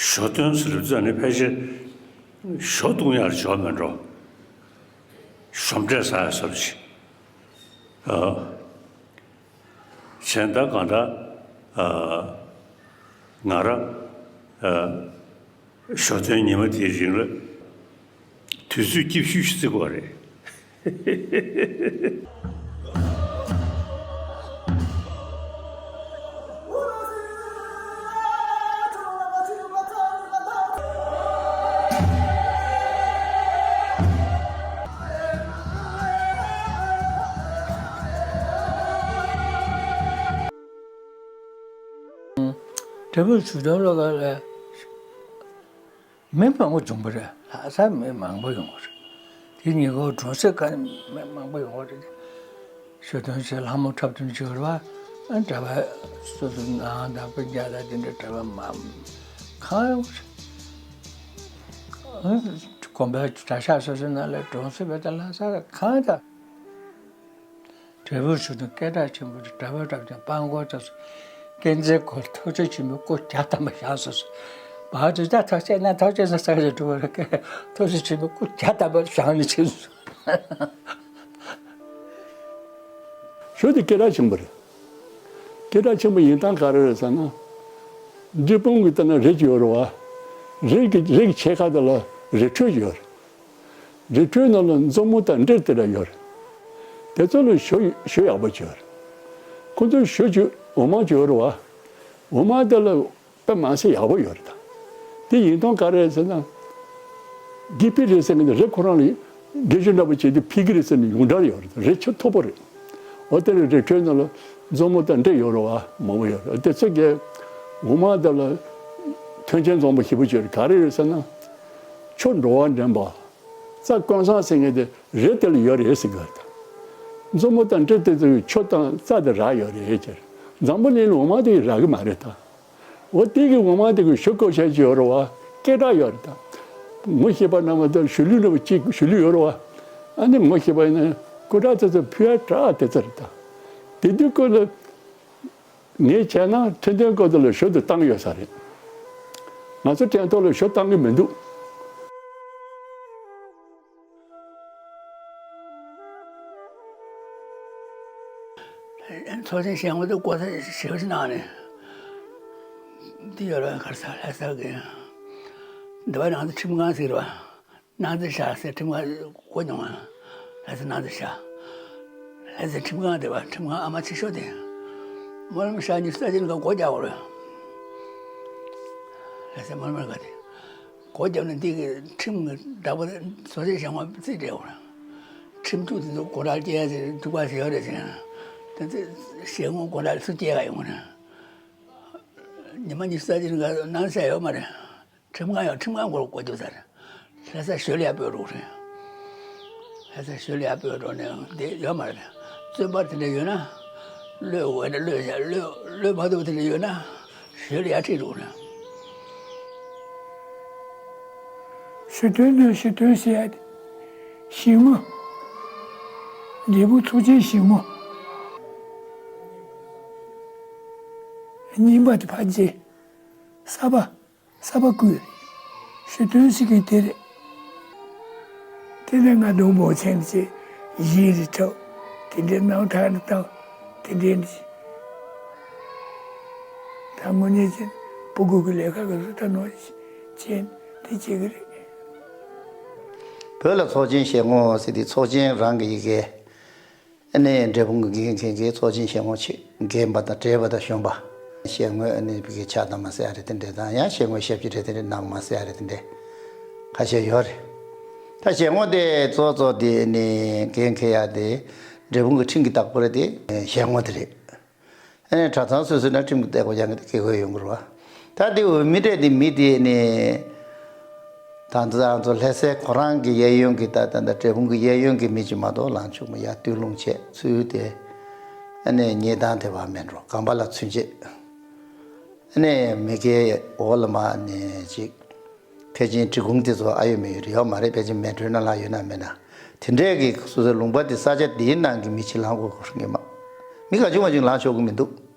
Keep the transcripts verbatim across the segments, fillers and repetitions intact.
ཞོ་སྟོན་ཟེར་བ་ནི་ཕལ་ཆེར་ཞོ་བཏུང་ཡག་ཞོ་མིན་འགྲོ། ཞོ་འབྲས་ཟ་ཡག་ཟེར་བ་ཞིག་ཨ། བྱས་ད་གང་ལྟར། ཨ། ང་རང་། ཨ། ཞོ་སྟོན་ཉི་མ་དེའི་རིང་ལ་དུས་ཚོད་སྐྱིད་ཤོས་ཤིག་བརྩི་དགོས་རེད། འབྲས་སྤུངས་ཞོ་སྟོན་སློབ་གྲྭ་ལ་མི་མང་པོ་འཛོམས་པ་རེད། ལྷ་སར་མི་མང་པོ་ཡོང་བ་རེད། དེ་ཉིན་གུང་གྲོང་གསེབ་ཁག་ནས་མི་མང་པོ་ཡོང་བ་རེད། ཞོ་སྟོན་བྱས་ལྷ་མོ་འཁྲབ་སྟོན་བྱེད་པ་རེད་བ། གྲྭ་པ་སོ་སོའི་ནང་དང་སྤུན་ཀྱག་དང་དེ་འདྲ་གྲྭ་པ་མང་གང་ཡོང་བ་རེད། དགོན་པའི་གྲྭ་ཤག་སོ་སོའི་ནང་ལ་གྲོང་གསེབ་བ་དང་ལྷ་སར་གང་དང་། འབྲས་སྤུངས་ཞོ་སྟོན་སྐད་གྲགས་ཆེན་པོ་རེད། གྲྭ་པ་རབ་འབྱམས་སྤྲང་པོ་ཚོ་སྐས་འཛེག་སྐོར་ཐུགས་རྗེ་ཆེན་པོའི་སྐུ་བརྒྱ་ཐམ་པ་བཞེངས་སོང་ཟེར། བར་དུ་ད་ཐག་བཅད་ན་ཐག་བཅད་ས་ས་རེད་འགྲོ་བ་རེད། སྐད་ཐུགས་རྗེ་ཆེན་པོའི་སྐུ་བརྒྱ་ཐམ་པ་བཞེངས་ནས་ཕྱིན་སོང་། ཞོ་དེ་སྐད་གྲགས་ཆེན་པོ་རེད། སྐད་གྲགས་ཆེན་པོ་ཡིན་སྟངས་ག་རེ་རེད་ཟེར་ན། འབྲས་སྤུངས་ཀྱི་ལྟ་ན་རི་ཅིག་ཡོད་རེད་བ། རི་གི་རི་གི་ཕྱེད་ཀ་དེ་ལ་རི་ཁྲོད་ཅིག་ཡོད་རེད། རི་ཁྲོད་ནང་ལ་མཛོ་མོ་དང་འབྲས་དེ་འདྲ་ཡོད་རེད། དེ་ཚོ་ལ་ཞོ་ཞོ་ཡག་པོ་བྱོས་རེད། ཁོ་ཚོའི་ཞོ་བྱོས་འོ་མ་བྱོས་རེད་བ། འོ་མ་དེ་ལ་དཔེ་མ་སྲིད་ཡག་པོ་ཡོད་རེད་ད། དེ་ཡིན་སྟངས་ག་རེ་རེད་ཟེར་ན། དགེ་སྤི་རེད་ཟེར་མཁན་དེ་རི་ཁོ་རང་ལ་དགེ་སྦྱོར་འདྲ་པོ་བྱས་ཏེ་ཕུལ་གི་རེད་ཟེར་ནས་ཡོངས་གྲགས་ཡོད་རེད། རི་ཆུ་མཐུག་པོ་རེད། འོ་དེ་ནས་རི་ཁྲོད་ནང་ལ་མཛོ་མོ་དང་འབྲས་ཡོད་རེད་བ། མང་པོ་ཡོད་རེད། དེ་ཚོ་གས་འོ་མ་དེ་ལ་མཐུན་རྐྱེན་བཟང་པོ་ཞེ་པོ་ཅིག་ཡོད་རེད། ག་རེ་རེད་ཟེར་ན། ཆུ་འགྲོ་བ་འདྲེན་པ། རྩྭ་ཀུན་བཟང་ཟེར་མཁན་དེ་རི་དེ་ལ་ཡོད་རེད་ཟེར་གི་རེད། མཛོ་མོ་དང་འབྲས་དེ་ཚོ་ཆུ་དང་རྩྭ་དེ་རག་ཡོད་རེད་ཟེར། འཛམ་བུ་གླིང་ལ་འོ་མ་དེ་རག་གི་མ་རེད་ད། འོ་དེ་གི་འོ་མ་དེ་གི་ཞོ་བརྐོས་བྱས་ཅིག་ཡོད་རེད་བ། སྐད་གྲགས་ཡོད་རེད་ད། ངོ་ཤེས་པ་རྣམས་ད་ཞོ་ལུད་འདྲ་པོ་གཅིག་ཞོ་ལུད་ཡོད་རེད་བ། ཨ་ནི་ངོ་ཤེས་པ་ཡིན་ན་སྐུ་དྲག་དེ་ཚོ་ཕུལ་ཡ་དྲག་དེ་ཚོ་རེད་ད། དེ་དུས་སྐབས་ལ་ངས་བྱས་ན་ཁྲི་འདོན་སྐབས་དེ་ལ་ཞོ་དེ་བཏང་ཡོད་ས་རེད། ང་ཚོ་དྲན་ཐོག་ལ་ཞོ་བཏང་གི་མི་འདུག། ཚོགས་ཆེན་བཞེངས་པ་དེ་གོ་ས་ཞེ་པོ་ཞིག་གནང་ནས། འདི་ཡོད་རེད་གར་ས་ལྷ་ས་གི། འདི་བ་ནང་དུ་ཁྲིམས་ཁང་ཟེར་བ། སྣང་རྩེ་ཤག་ཟེར་ཁྲིམས་ཁང་གོ་མྱོང་ང་། ལྷ་ས་སྣང་རྩེ་ཤག་ལྷ་ས་ཁྲིམས་ཁང་དེ་བ་ཁྲིམས་ཁང་ཨ་མ་ཆེ་ཤོས་དེ། སྨོན་ལམ་ཤག་གཉིས་སུ་ད་ཅི་ནས་སྒོ་རྒྱག་དགོས་རེད། ལྷ་ས་སྨོན་ལམ་ཁང་དེ། སྒོ་བརྒྱབ་ནས་འདི་གི་ཁྲིམས་ཀྱི་བདག་པོ་ཚོགས་ཆེན་བཞེངས་པ་རྩིས་སྤྲད་དགོས་རེད། ཁྲིམས་གཅོད་དེ་ཚོ་སྒོ་ར་སྐྱེལ་ཡ་ཟེར་འདུག་པ་ཟེར་ཡོད་རེད་ཟེར། དེ་ཚོ་ཞལ་ངོ་སྒོ་ར་སུ་སྐྱེལ་ག་ཡོང་གི་རེད། ཉི་མ་ཉི་ཤུ་རྩ་གཅིག་ནང་གནང་ས་ཡོད་མ་རེད། ཁྲིམས་ཁང་ཡང་ཁྲིམས་ཁང་སྒོར་སྒོ་རྒྱབ་ས་རེད། ལྷ་ས་ཞོལ་ལ་ཡར་སྤོས་འགྲོ་གི་རེད། ལྷ་ས་ཞོལ་ལ་ཡར་སྤོས་འགྲོ་ནས་འདི་ཡོད་མ་རེད། བཙོན་པ་དེ་འདྲ་ཡོད་ན། གློད་འོས་ན་གློད་བཞག་གློད་གློད་མ་ཐུབ་དེ་འདྲ་ཡོད་ན། ཞོལ་ལ་ཡར་ཁྲིད་འགྲོ་གི་རེད། ཞོ་སྟོན་ནི་ཞོ་སྟོན་ཟེར་ཡ་དེ། ཞལ་ངོ་། འབྲས་སྤུངས་ཚོགས་ཆེན་ཞལ་ངོ་། རྙིང་པ་དེ་ཕར་བརྗེ། གསར་པ། གསར་པ་བརྐོས། ཞོ་སྟོན་ཟེར་མཁན་དེ་རེད། དེ་ནས་ང་སྡོང་པོ་ཆེན་བྱས་གཞས་རེ་འཁྲབ། དེ་འདྲའི་རྣམ་ཐར་རེ་བཏང་། དེ་འདྲའི་འདི། ད་དངོས་གནས་ཅན་ཕྲུ་གུ་གི་ལས་ཀ་གི་རུ་ད་ནོར་ཅན་དེ་བྱེད་ཀྱི་རེད། བོད་ལ་ཚོགས་ཆེན་ཞལ་ངོ་ཟེར་དེ་ཚོགས་ཆེན་རང་གི་ཡི་གེ། ཨ་ནི་འབྲས་སྤུངས་ཀྱི་དགེ་རྒན་མཁན་གྱིས་ཚོགས་ཆེན་ཞལ་ངོ་ཆེ་རྒན་པ་དང་བགྲེས་པ་དང་གཞོན་པ། ཞལ་ངོ་ཨ་ནི་བི་གའི་ཕྱག་དང་མ་ཟེར་ཡ་རེད་དེ་འདྲས་དང་ཡང་ཞལ་ངོ་ཞབས་ཕྱི་རེད་དེ་འདྲས་གནང་མ་ཟེར་ཡ་རེད་དེ་འདྲས་ཁ་ཤས་ཡོད་རེད། ད་ཞལ་ངོ་དེ་གཙོ་གཙོ་དེ་ཨ་ནི་འགན་འཁྱེར་ཡ་དེ་འབྲས་སྤུངས་ཀྱི་ཁྲིམས་ཀྱི་བདག་པོ་རེད་དེ་ཞལ་ངོ་དེ་རེད། ཨ་ནི་གྲྭ་ཚང་སོ་སོའི་ནང་ཁྲིམས་ཀྱི་བདག་པོ་ཡང་གི་དགེ་བསྐོས་ཡོང་གི་རེད་བ། ད་དེ་འོས་མི་རེད་དེ་མི་དེ་ནི། ད་ལྟ་ང་ཚོ་ལྷ་སའི་ཁོ་རང་གི་གཡས་གཡོན་གྱི་ད་ད་ད་འབྲས་སྤུངས་ཀྱི་གཡས་གཡོན་གྱི་མི་ཅིག་མ་གཏོགས་ལངས་ཆོག་མ་ཡ་སྟོད་ལུང་བྱས་ཚུལ་དེ། ཨ་ནི་ཉེས་དང་དེ་བ་མེད་འགྲོ་གམ་པ་ལ་ཚུན་ཆད། ཨ་ནི་མི་སྐལ་འོག་ལ་མ་ནི་ཅིག་ཕལ་ཆེར་འབྲི་གུང་དེ་ཚོ་ཨ་ཡོད་མི་ཡོད་རེད་ཡོད་མ་རེད། ཕལ་ཆེར་མེ་སྒྲོན་ནང་ལ་ཡོད་ན་མེད་ན། དེ་འདྲས་ཀྱི་སོ་སོའི་ལུང་པ་དེ་ས་ཆ་དེའི་ནང་གི་མི་ཅིག་ལངས་དགོས་ཀྱི་མ། མི་ག་ཅུང་མ་ཅུང་ལངས་ཆོག་གི་མི་འདུག་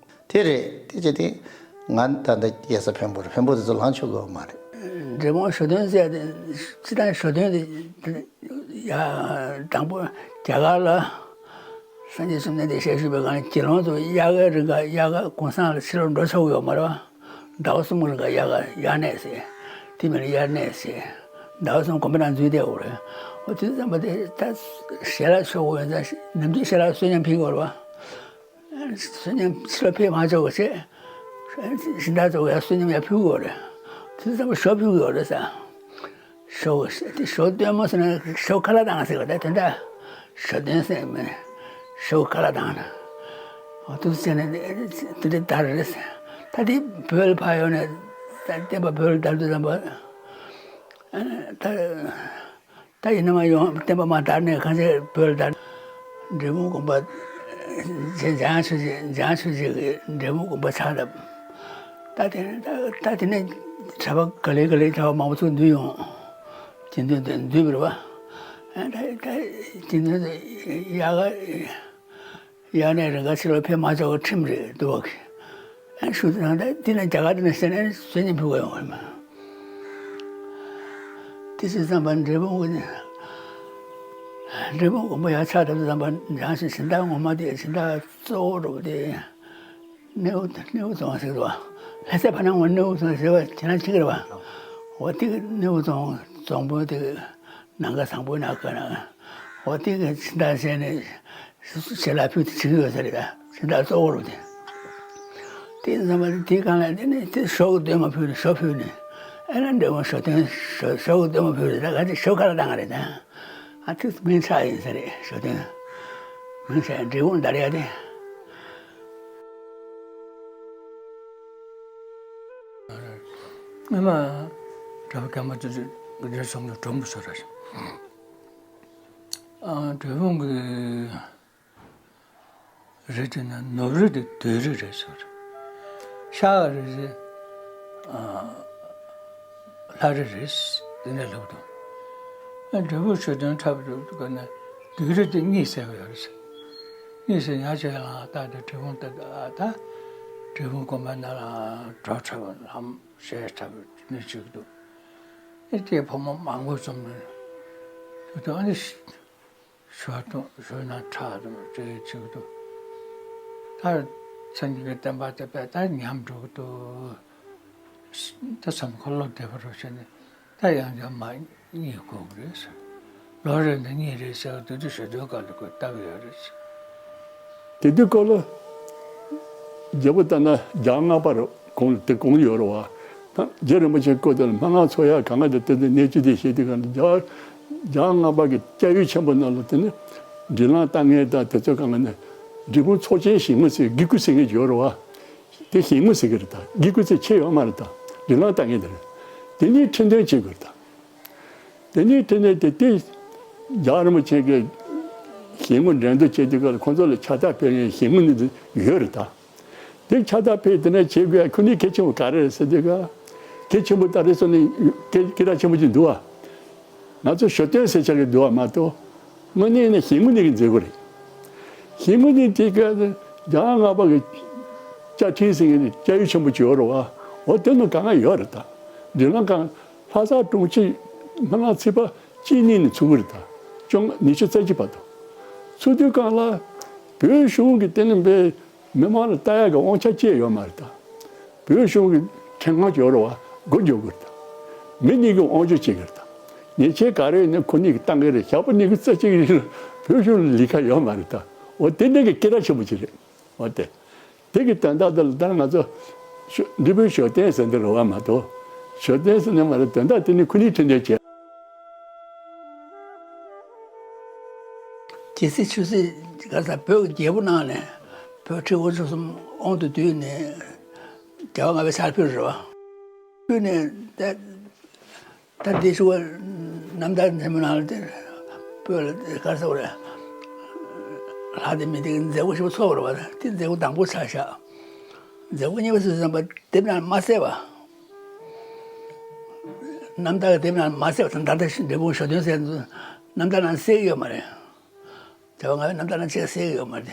དེ་རེད། དེ་བྱས་ཏེ། ང་ད་ལྟ་སྐྱེས་ས་འཕན་པོ་རེད། འཕན་པོ་དེ་ཚོ་ལངས་ཆོག་གི་ཡོད་མ་རེད། འབྲས་སྤུངས་ཞོ་སྟོན་ཟེར་ཏེ་སྤྱིར་བཏང་ཞོ་སྟོན་དེ་ཡ་དང་པོ་རྒྱ་གར་ལ་སངས་རྒྱས་བཅོམ་ལྡན་འདས་ཞལ་བཞུགས་པའི་སྒང་ལ་དགེ་སློང་ཚོ་དབྱར་ཁའི་རིང་ག་དབྱར་ཁ་གུང་སེང་ལ་ཕྱི་ལོགས་འགྲོ་ཆོག་གི་ཡོད་མ་རེད་བ། ཟླ་བ་གསུམ་གྱི་རིང་ག་དབྱར་ཁ་དབྱར་གནས་ཟེར། དེ་མིན་ལ་དབྱར་གནས་ཟེར། ཟླ་བ་གསུམ་དགོན་པའི་ནང་འཛུལ་བསྡད་དགོས་རེད། འོ་དུས་ཙམ་པ་དེ་ད་ཞལ་ལག་མཆོད་དགོས་ཡོད་ཙང་ནམ་རྒྱུན་ཞལ་ལག་བསོད་སྙོམས་ཕུལ་དགོས་རེད་བ། བསོད་སྙོམས་ཕྱི་ལོགས་ཕེབས་མ་ཆོག་གི་ཟེར། གཞན་དག་ཚོ་ཡ་བསོད་སྙོམས་ཡ་ཕུལ་དགོས་རེད། དུས་ཙམ་པ་ཞོ་ཕུལ་དགོས་རེད་ཟེར། ཞོ་དེ་ཞོ་སྟོན་མོ་ཟེར་ན་ཞོ་ཁ་ལག་བཏང་ཟེར་བ་ད་དེ་འདྲ། ཞོ་སྟོན་ཟེར་མིན། ཞོ་ཁ་ལག་བཏང་ན། འོ་དུས་ཙམ་ནས་དེ་འདྲ་དར་རེད་ཟེར། ད་དེ་བོད་ལ་ཕར་ཡོང་ནས་ད་བསྟན་པ་བོད་ལ་དར་དུས་ཙམ་པ། ད། ད་ཡིན་ན་མ་ཡོང་བསྟན་པ་མ་དར་ནས་གང་ཚེ་བོད་ལ་དར། འབྲས་སྤུངས་དགོན་པ། འཇམ་དབྱངས་ཆོས་རྗེ་འཇམ་དབྱངས་ཆོས་རྗེ་གིས་འབྲས་སྤུངས་དགོན་པ་ཕྱག་བཏབ། ད་དེ་ནས་ད་ད་དེ་ནས་གྲྭ་པ་ག་ལེ་ག་ལེ་གྲྭ་པ་མང་པོ་ཚུར་འདུས་ཡོང་། དགེ་འདུན་དེ་འདུས་པ་རེད་བ། ད་ད་དགེ་འདུན་དེ་ཡག་ག་དབྱར་གནས་རིང་ག་ཕྱི་ལོགས་ཕེབས་མ་ཆོག་པའི་ཁྲིམས་རེད་འདུག་བ་གི། ཨ་ཞུ་དང་ད་འདི་ནས་རྒྱ་གར་འདི་ནས་བཤད་ནས་བསོད་སྙོམས་ཕུལ་དགོས་ཡོང་བ་ཡིན་པ། དེ་བྱས་ཙམ་པ་འབྲས་སྤུངས་ཀྱི་འབྲས་སྤུངས་དགོན་པ་ཡར་ཕྱག་བཏབ་ཙམ་པ་འཇང་ཞིང་སྦྱིན་བདག་ངོ་མ་དེ་སྦྱིན་བདག་གཙོ་བོ་རུ་དེ་སྣེའུ་སྣེའུ་རྫོང་ཟེར་བ། ལྷ་ས་ཕ་ནང་བ་སྣེའུ་རྫོང་ཟེར་བ་ཁྱེད་རང་ཅིག་རེད་བ། འོ་དེ་གི་སྣེའུ་རྫོང་རྫོང་དཔོན་དེ་གི་ནམ་མཁའ་བཟང་པོའི་ནང་བཀའ་གནང་། འོ་དེ་གི་སྦྱིན་བདག་བྱས་ནས། ཞལ་ལག་ཕུལ་ཏེ་བྱེད་ཀྱི་ཡོད་ས་རེད་ད། ཞལ་ལག་གཙོ་བོ་རུ་དེ། དེ་ཙམ་པ་དེ་གང་ལ་དེ་ནས་དེ་ཞོ་གི་སྟོན་མོ་ཕུལ་ནས་ཞོ་ཕུལ་ནས། ཨེ་ན་འབྲས་སྤུངས་ཞོ་སྟོན་ཞོ་ཞོ་གི་སྟོན་མོ་ཕུལ་རེད་ད། ག་ཚོད་ཞོ་ཁ་ལག་བཏང་ག་རེད་ད། ཨ་ཐུག་མིང་ཆགས་ཡིན་ས་རེད་ཞོ་སྟོན། མིང་ཆགས་འབྲས་སྤུངས་དར་ཡ་དེ། སྔོན་མ་གྲྭ་པ་རྒན་པ་ཚོས་འབྲས་སྤུངས་ལ་གྲོམ་དུ་ཤོར་ར་ཞིང་། ཨ་འབྲས་སྤུངས་ཀྱི། རི་དེ་ནི་ནུབ་རི་དེ་བདུད་རི་རེད་ཟེར། ཤར་རི་དེ་ཨ་ལྷ་རི་རེད། དེ་འདྲ་ལབ་འདུག་ཨ་འབྲས་སྤུངས་ཞོ་སྟོན་འཁྲབ་འགྲོ་དུས་ཀ་ནས་བདུད་རི་དེ་གཉིད་སད་པ་ཡོད་རེད་ཟེར། གཉིད་སད་ཡར་ཕྱོགས་ལ་ལྟ་དེ་འབྲས་སྤུངས་ལྟ་ད་འབྲས་སྤུངས་དགོན་པ་ནང་ལ་བྲོ་འཁྲབ་ལམ་གཞས་འཁྲབ་ནས་བྱེད་ཀྱི་འདུག་ཨེ་དེ་ཕོ་མོ་མང་པོ་འཛོམས་ནས་བྱེད་དུས་ཨ་ནི། ཞོ་དང་ཞོ་ནང་ཁྲག་དང་སྤྲད་བྱེད་ཀྱི་འདུག་ད་སངས་རྒྱས་ཀྱི་བསྟན་པ་དེ་དཔེ་ད་ཉམས་འགྲོ་གི་འདུག་ད་བསམ་ཁོ་བློ་བདེ་བ་རུ་བྱས་ནས་ད་ཡང་ཡང་མ་གཉིད་ཁུག་གི་རེད་ཟེར། ལོ་རེ་ནས་གཉིད་རེད་ཟེར་བ་དེ་དུས་ཞོ་སྟོན་སྐབས་ལ་ཁོས་ལྟ་གི་ཡོད་རེད་ཟེར། དེ་དུས་སྐབས་ལ་རྒྱལ་པོ་ལྟར་ན་རྒྱལ་བ་ལྔ་པ་རུ། གོང་དེ་གོང་ཡོད་རེད་བ། ད་རྗེ་རིན་པོ་ཆེ་སྐུ་དེ་ལ་སྨན་བླ་ཚོགས་ཡ་གང་ག་དེ་དེ་ཚོ་གནས་ཚུལ་དེ་བཤད་དུས་གང་ལ་རྒྱལ་རྒྱལ་ལྔ་པ་གི་སྐྱབས་ཡུལ་ཆེན་པོ་རྣམས་ལ་དེ་ནི་སྒྲིག་ལམ་ལྟ་མཁན་དང་དེ་ཚོ་གང་ག་ནི་འབྲས་སྤུངས་ཚོགས་ཆེན་ཞིང་མི་ཟེར་དགེ་བསྐོས་ཟེར་མཁན་ཡོད་རེད་བ། དེ་ཞིང་མི་ཟེར་གི་རེད། ད་དགེ་བསྐོས་ཟེར་ཆེ་ཡོད་མ་རེད། ད་སྒྲིག་ལམ་ལྟ་མཁན་དེ་རེད། དེ་ནི་ཁྲི་འདོན་བྱེད་དགོས་རེད། ད། དེ་ནས་དེ་ནས་དེ་དེ་རྒྱལ་བ་རིན་པོ་ཆེ་གི་ཞལ་ངོ་འགྲན་བསྡུར་བྱེད་དུས་སྐབས་ལ་ཁོང་ཚོ་ལ་ཕྱག་རྟགས་ཕུལ་མཁན་ཞལ་ངོ་ནི་ཡོད་རེད་ད། དེ་ཕྱག་རྟགས་ཕུལ་དེ་ནས་བྱེད་དགོས་ཁོ་ནི་གལ་ཆེན་པོ་ག་རེ་རེད་ཟེར་དུས་སྐབས། གལ་ཆེན་པོ་ད་རེས་སོ་ནི་སྐད་སྐད་གྲགས་ཆེན་པོ་ཅིག་འདུག་བ། ང་ཚོ་ཞོ་སྟོན་ཟེར་ཆགས་ཀྱི་འདུག་བ་མ་གཏོགས། དངོས་གནས་ནི་ཞལ་ངོ་ནི་གི་མཛད་སྒོ་རེད། ཞལ་ངོ་ནི་དེ་སྐབས་རྒྱལ་བ་ལྔ་པ་གི་བཅའ་ཁྲིམས་ཟེར་མཁན་དེ་བཅའ་ཡིག་ཆེན་པོ་ཅིག་ཡོད་རེད་བ། འོ་དེ་ནང་གང་ག་ཡོད་རེད་ད། འདི་ལ་གང་། ལྷ་ས་དྲུང་ཆེ་སྨན་བླ་ཚེ་དཔག་གཅིག་གཉིས་ནས་ཚུགས་ཀྱི་རེད་ད། བཅོ་ལྔ་ཉི་ཤུ་རྩ་གཅིག་བར་དུ། ཚུགས་དུས་སྒང་ལ་བོད་གཞུང་གི་དེ་ནི་བའི་མི་མང་ལ་ལྟ་ཡག་གི་དབང་ཆ་ཅི་ཡང་ཡོད་མ་རེད་ད། བོད་གཞུང་གི་ཁྲིམས་ཁང་ཅིག་ཡོད་རེད་བ། སྒོ་རྒྱག་དགོས་རེད་ད། མི་གཉིས་ཀྱིས་དབང་སྒྱུར་བྱེད་ཀྱི་རེད་ད། ཉེས་ཆད་ག་རེ་ཡིན་ན་ཁོ་གཉིས་ཀྱིས་བཏང་གི་རེད། ཞག་པོ་ཉི་ཤུ་རྩ་གཅིག་རིང་ལ་བོད་གཞུང་ལ་ལས་ཀ་ཡོད་མ་རེད་ད། འོ་དེ་འདྲ་གི་སྐད་གྲགས་ཆེན་པོ་ཅིག་རེད། འོ་དེ། དེ་གི་དོན་དག་དེ་ལ་ད་ང་ཚོ་ཞོ་འབྲས་སྤུངས་ཞོ་སྟོན་ཟེར་འདི་རེད་བ་མ་གཏོགས། ཞོ་སྟོན་ཟེར་ནི་མ་རེད། དོན་དག་དེ་ནི་ཁོ་ནའི་ཁྲི་འདོན་བྱས། རྒྱལ་སྲིད་ཆོས་སྲིད་ག་ས་བོད་ཀྱི་རྒྱལ་པོ་གནང་ནས་བོད་ཁྲི་དབང་ཕྱུག་གསུམ་དབང་དུ་བསྡུས་ནས་རྒྱལ་བ་ལྔ་པའི་ཕྱག་ཕུལ་རེད་བ། ཕུལ་ནས་ད། ད་འདི་ཞུ་བ་རྣམ་ཐར་མཚན་མོ་ནང་ལ་དེ་བོད་ལ་ག་རེ་ཟེར་དགོས་རེད། ལྷ་སྡེ་མི་སྡེ་གི་མཛད་སྒོ་ཞིག་ཚོགས་པ་རེད་བ། དེ་མཛད་སྒོ་དང་པོ་ཆགས་ཤག་མཛད་སྒོ་གཉིས་པ་སུ་ཟེར་ན་དེབ་ནང་མ་གསལ་བ། རྣམ་ཐར་གྱི་དེབ་ནང་མ་གསལ་བ་དང་ད་ལྟ་འབྲས་སྤུངས་ཞོ་སྟོན་ཟེར་ཚོ་རྣམ་ཐར་ནང་གསལ་གྱི་ཡོད་མ་རེད། རྒྱལ་བ་ལྔ་པའི་རྣམ་ཐར་ནང་ཆེས་གསལ་གྱི་ཡོད་མ་རེད།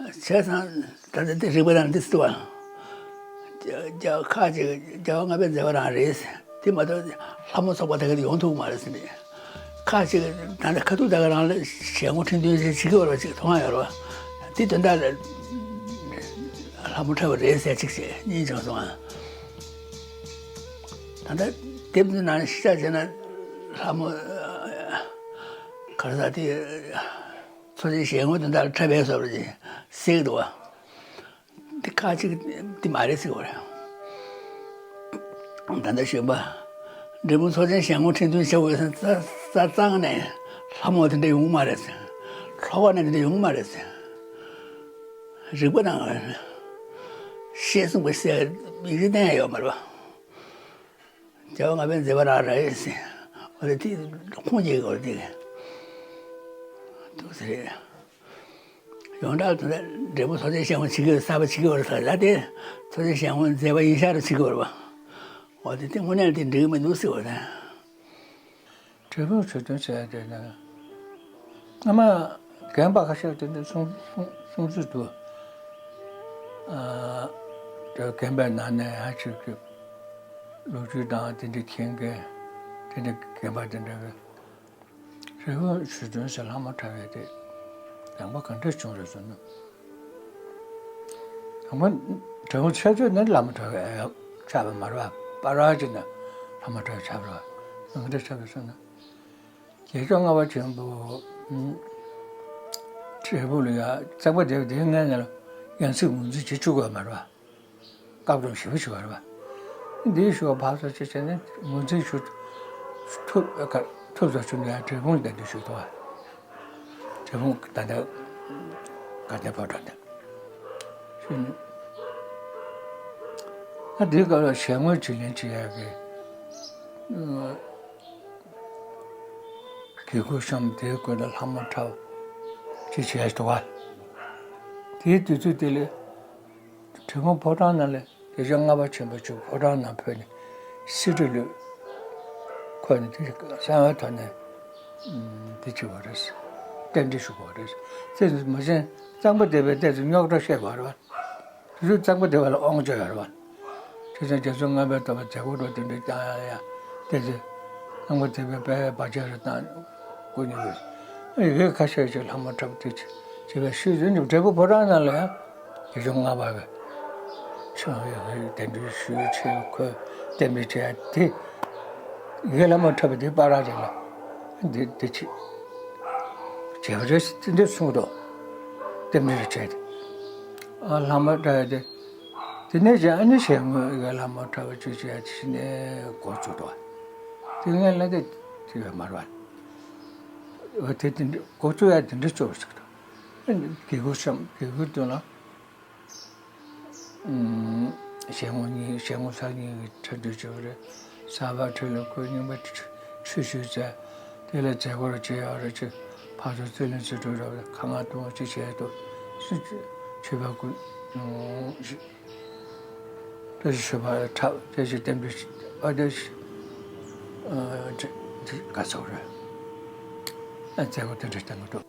བྱས་ཙང་ད་ལྟ་དེ་རིག་པ་དང་འདི་སྲིད་པ། རྒྱ་ཁ་ཅིག་རྒྱལ་བ་ལྔ་པའི་མཛད་པ་རང་རེད། དེ་མ་གཏོགས་ལྷ་མོ་ཚོགས་པ་ད་ག་དེ་ཡོང་ཐུབ་མ་རེད་ཟེར་ནས། ཁ་ཅིག་ད་ལྟ་ཁ་ཐུག་ད་ག་རང་ལ་ཞལ་ངོ་ཁྲི་འདོན་ཞིག་བྱེད་ཀྱི་ཡོད་རེད་ཅིག་མཐོང་ཡ་ཡོད་རེད་བ། དེ་དོན་དག་ལ་ལྷ་མོ་འཁྲབ་པ་རེད་ཟེར་ཅིག་བྱས་སྙིང་བཅངས་སོང་ཨ། ད་ལྟ་དེབ་འདི་ནང་ཤེས་བྱ་བྱས་ན་ལྷ་མོ་ག་རེ་ཟེར་དེ་འཚོ་བྱེད་ཞལ་ངོ་དོན་དག་ལ་འཁྲབ་པའི་བཟོ་འདྲ་ཅིག་གསལ་འདུག་བ། འདི་ཁ་ཅིག་འདི་མ་རེད་ཟེར་བ་རེད། ད་ལྟ་གཞོན་པ་འབྲས་སྤུངས་ཚོགས་ཆེན་ཞལ་ངོ་ཁྲི་འདོན་བྱེད་དགོས་ཟེར་ས་ས་གཙང་ནས་ལྷ་མོ་དེ་འདྲ་ཡོང་མ་རེད་ཟེར། ལྷོ་ཁ་ནས་དེ་འདྲ་ཡོང་མ་རེད་ཟེར། རིག་པ་དང་ཤེས་གསུངས་པ་ཟེར་མིག་རིག་གཏན་ཡང་ཡོད་མ་རེད་བ། རྒྱལ་བ་ལྔ་པའི་མཛད་པ་རང་རེད་ཟེར། འོ་དེ་ཁུངས་སྐྱེལ་དགོས་རེད་དེ། འདུག་ཟེར། ཡོངས་གྲགས་དེ་འདྲ་འབྲས་སྤུངས་ཚོགས་ཆེན་ཞལ་ངོ་བྱེད་ཀྱི་ཡོད་གསར་པ་བྱེད་ཀྱི་ཡོད་རེད་ཟེར་ལ་དེ། ཚོགས་ཆེན་ཞལ་ངོ་མཛད་པ་ཡིན་ཤག་རུ་བྱེད་ཀྱི་ཡོད་རེད་བ། འོ་དེ་དེ་དངོས་གནས་དེ་འགྲིག་གི་མི་འདུག་ཟེར་བ་དང་། འབྲས་སྤུངས་ཆོས་སྡིངས་ཟེར་ཡ་དེ་ནི། སྔ་མ་རྒན་པ་ཁ་ཤས་དེ་འདྲ་གསུང་གསུང་གསུང་ཚུལ་འདུག་ཨ། དེ་རྒན་པའི་ནང་ནས་ཡང་ཅིག་གི་ལོ་རྒྱུས་དང་དེ་འདྲ་མཁྱེན་མཁན་དེ་འདྲ་རྒན་པ་དེ་འདྲ་གི་འབྲས་སྤུངས་ཆོས་སྡིངས་ཟེར་ལྷ་མོ་འཁྲབ་ཡ་དེ་དང་པོ་ག་འདྲ་བྱུང་རེད་ཟེར་ན། དང་པོ་འབྲས་སྤུངས་ཆོས་སྡིངས་ནས་ལྷ་མོ་འཁྲབ་ཡ་ཆགས་པ་མ་རེད་བ། སྤ་ར་ཅིག་ནས་ལྷ་མོ་འཁྲབ་ཡ་ཆགས་པ་རེད་བ། ག་འདྲ་ཆགས་པ་ཟེར་ན། རྒྱལ་མཆོག་ལྔ་པ་ཆེན་པོ། ཨུམ། འབྲས་སྤུངས་ལ་ཡ་གཙང་པ་སྡེ་བ་དེའི་སྔོན་ནས་ཡང་སྲིད་ངོས་འཛིན་བྱེད་བཅུག་དགོས་མ་རེད་བ། བཀག་སྡོམ་ཞེ་པོ་བྱེད་པ་རེད་བ། འདིའི་ཞུ་བ་ཕར་ཚུར་ཅིག་བྱས་ནས་ངོས་འཛིན་ཞུ་ཐུབ་ཐུབ་ཙམ་བྱུང་ནས་ཡང་འབྲས་སྤུངས་ལ་གདན་འདྲེན་ཞུས་འདུག་བ། འབྲས་སྤུངས་ད་ལྟ་དགའ་ལྡན་ཕོ་བྲང་དེ་ཞུས་ནས། ཨ་འདིའི་སྐབས་ལ་ཞལ་ངོ་བརྗེ་ལེན་བྱེད་ཡག་གི། དགེ་བསྐོས་གཤོམ་དེའི་སྐོར་ལ་ལྷ་མོ་འཁྲབ་ཅིག་བྱས་འདུག་བ། དེའི་དུས་ཚོད་དེ་ལ་འབྲས་སྤུངས་ཕོ་བྲང་ནང་ལ་རྒྱལ་མཆོག་ལྔ་པ་ཆེན་པོ་མཆོག་ཕོ་བྲང་ནང་ཕེབས་ནས་གསེར་ཁྲི་ལོས་འཁོར་ནས་དེ་གསང་བའི་ཐོག་ནས་དེ་བྱེད་པ་རེད། རྟེན་འབྲེལ་ཞུ་དགོས་པ་རེད། དེ་མ་ཟད་གཙང་པ་སྡེ་པའི་ལྟས་སུ་རྙོག་དྲ་བཤད་དགོས་རེད་བ། དུས་ཚོད་གཙང་པ་སྡེ་པ་ལ་དབང་ཆ་ཡོད་རེད་བ། བྱས་ཙང་རྒྱ་མཚོ་ལྔ་པའི་ལྟ་བ་མཛད་སྒོ་འགྲོ་དེ་འདྲ་བསྐྱངས་ཡ་ཡ་བལྟས་ཚེ། གཙང་པ་སྡེ་པའི་དཔལ་བ་རྒྱ་རི་དང་སྐུ་ཉིད་ཀྱིས་ཡི་གེ་ཁ་ཤས་ཤིག་ལྷ་མོ་འཁྲབ་དེ་བྱས་པའི་ཤུལ་དུ་འབྲས་སྤུངས་ཕོ་བྲང་ནང་ལ་ཡང་རྒྱ་མཚོ་ལྔ་པ་གི་ཆོས་ཡི་གེ་གདན་འདྲེན་ཞུས་བྱས་ཁོས་གཏན་འབེབས་བྱས་ཏེ། ཡི་གེ་ལྷ་མོ་འཁྲབ་པ་དེ་སྤ་ར་ཅིག་ལ་འདི་འདི་ཅིག་བྱས་པ་རེད་ཟེར་འདི་གསུངས་འདུག་རྟེན་འབྲེལ་བྱས་ཏེ། ཨ་ལྷ་མོ་འཁྲབ་ཡ་དེ། དེ་ནས་ཀྱང་ཨ་ནི་ཞལ་ངོ་ཡི་གེ་ལྷ་མོ་འཁྲབ་པ་ཅིག་བྱས་ཕྱིན་ནས་འགོ་བཙུགས་འདུག་དེ་ངས་ལ་དེ་དེ་ཡོད་མ་རེད་བ། འོ་དེ་དེ་འདྲ་འགོ་བཙུགས་ཡ་དེ་འདྲ་བཙུགས་ཟེར་འདུག་དགེ་བསྐོས་སམ་དགེ་བསྐོས་དོན་ལ། ཞལ་ངོ་གཉིས་ཞལ་ངོ་གསར་རྙིང་གི་འཁྲབ་སྟོན་བྱས་པ་རེད། གསར་པ་འཁྲབ་ལ་ཁོས་རྙིང་པ་ཆུ་ཆུ་བཙལ། དེ་ལ་མཛད་སྒོར་བྱེད་ཡག་རེ་བྱེད། ཕར་ཚུར་རྩོད་ལེན་བྱེད་འགྲོ་ར་བ་ཁ་ང་ལྟུང་བ་ཅི་བྱས་འདུག་མཆོད་པ་སྐུ་བཀྲ་ཤིས་མཆོད་པ་འཁྲབ་བཀྲ་ཤིས་རྟེན་འབྲེལ་ཨ་དེ་ག་ཚོགས་རེད། མཛད་སྒོ་དེ་འདྲ་བཏང་གི་འདུག་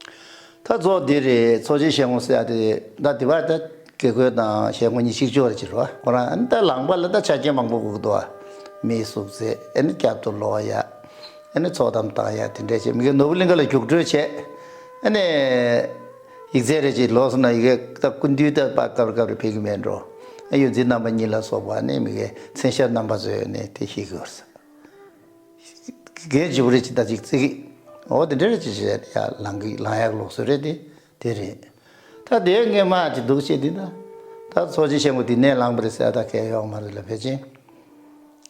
ད་རྫོགས་འདི་རེད། ཚོགས་ཆེན་ཞལ་ངོ་ཟེར་ཡ་དེ་རེད། ད་དེ་བར་ད་དགེ་བསྐོས་དང་ཞལ་ངོ་གཉིས་གཅིག་ལྕོགས་རེད་ཅེས་རོ། ཁོ་རང་ཨ་ནི་ད་ལངས་པ་ལ་ད་ཆ་རྐྱེན་མང་པོ་དགོས་ཀྱི་འདུག་ཨ། མིའི་གཟུགས་ཚད། ཨ་ནི་རྒྱབ་ཏུ་ལོག་ཡ། ཨ་ནི་ཚོགས་གཏམ་བཏང་ཡ་དེ་འདྲས་བྱས། མི་གི་ནོར་བུ་གླིང་ག་ལ་རྒྱུགས་སྤྲོད་བྱས། ཨ་ནི་ཡིག་ཚད་རེ་ཅིག་ལོག་སོང་ན་ཡི་གེ་ད་སྐུ་མདུན་ད་པ་སྐབས་རེ་སྐབས་རེ་ཕེབས་ཀྱི་མེད་འགྲོ། ཨ་ཡོངས་འཛིན་རྣམ་པ་གཉིས་ལ་སོགས་པ་ནི་མི་གི་མཚན་ཞབས་རྣམ་པ་ཚོས་ནི་དེ་ཤེས་ཀྱི་ཡོད་ས། རྒན་བརྗིད་པོ་རེ་ཅིག་ད་ཅིག་བརྩི་གི། འོ་དེ་འདྲ་རེ་ཅིག་བྱས་ཡ་ལང་གི་ལང་ཡག་ལུགས་སྲོལ་རེད་དེ། དེ་རེད། ད་དེ་ངས་མ་ཅིག་འདུག་བྱས་དེ་ད། ད་ཚོགས་ཆེན་ཞལ་ངོ་དེ་ནས་ལངས་པ་རེད་ཟེར་ད་གལ་ཡོད་མ་རེད་ལ། ཕལ་ཆེར་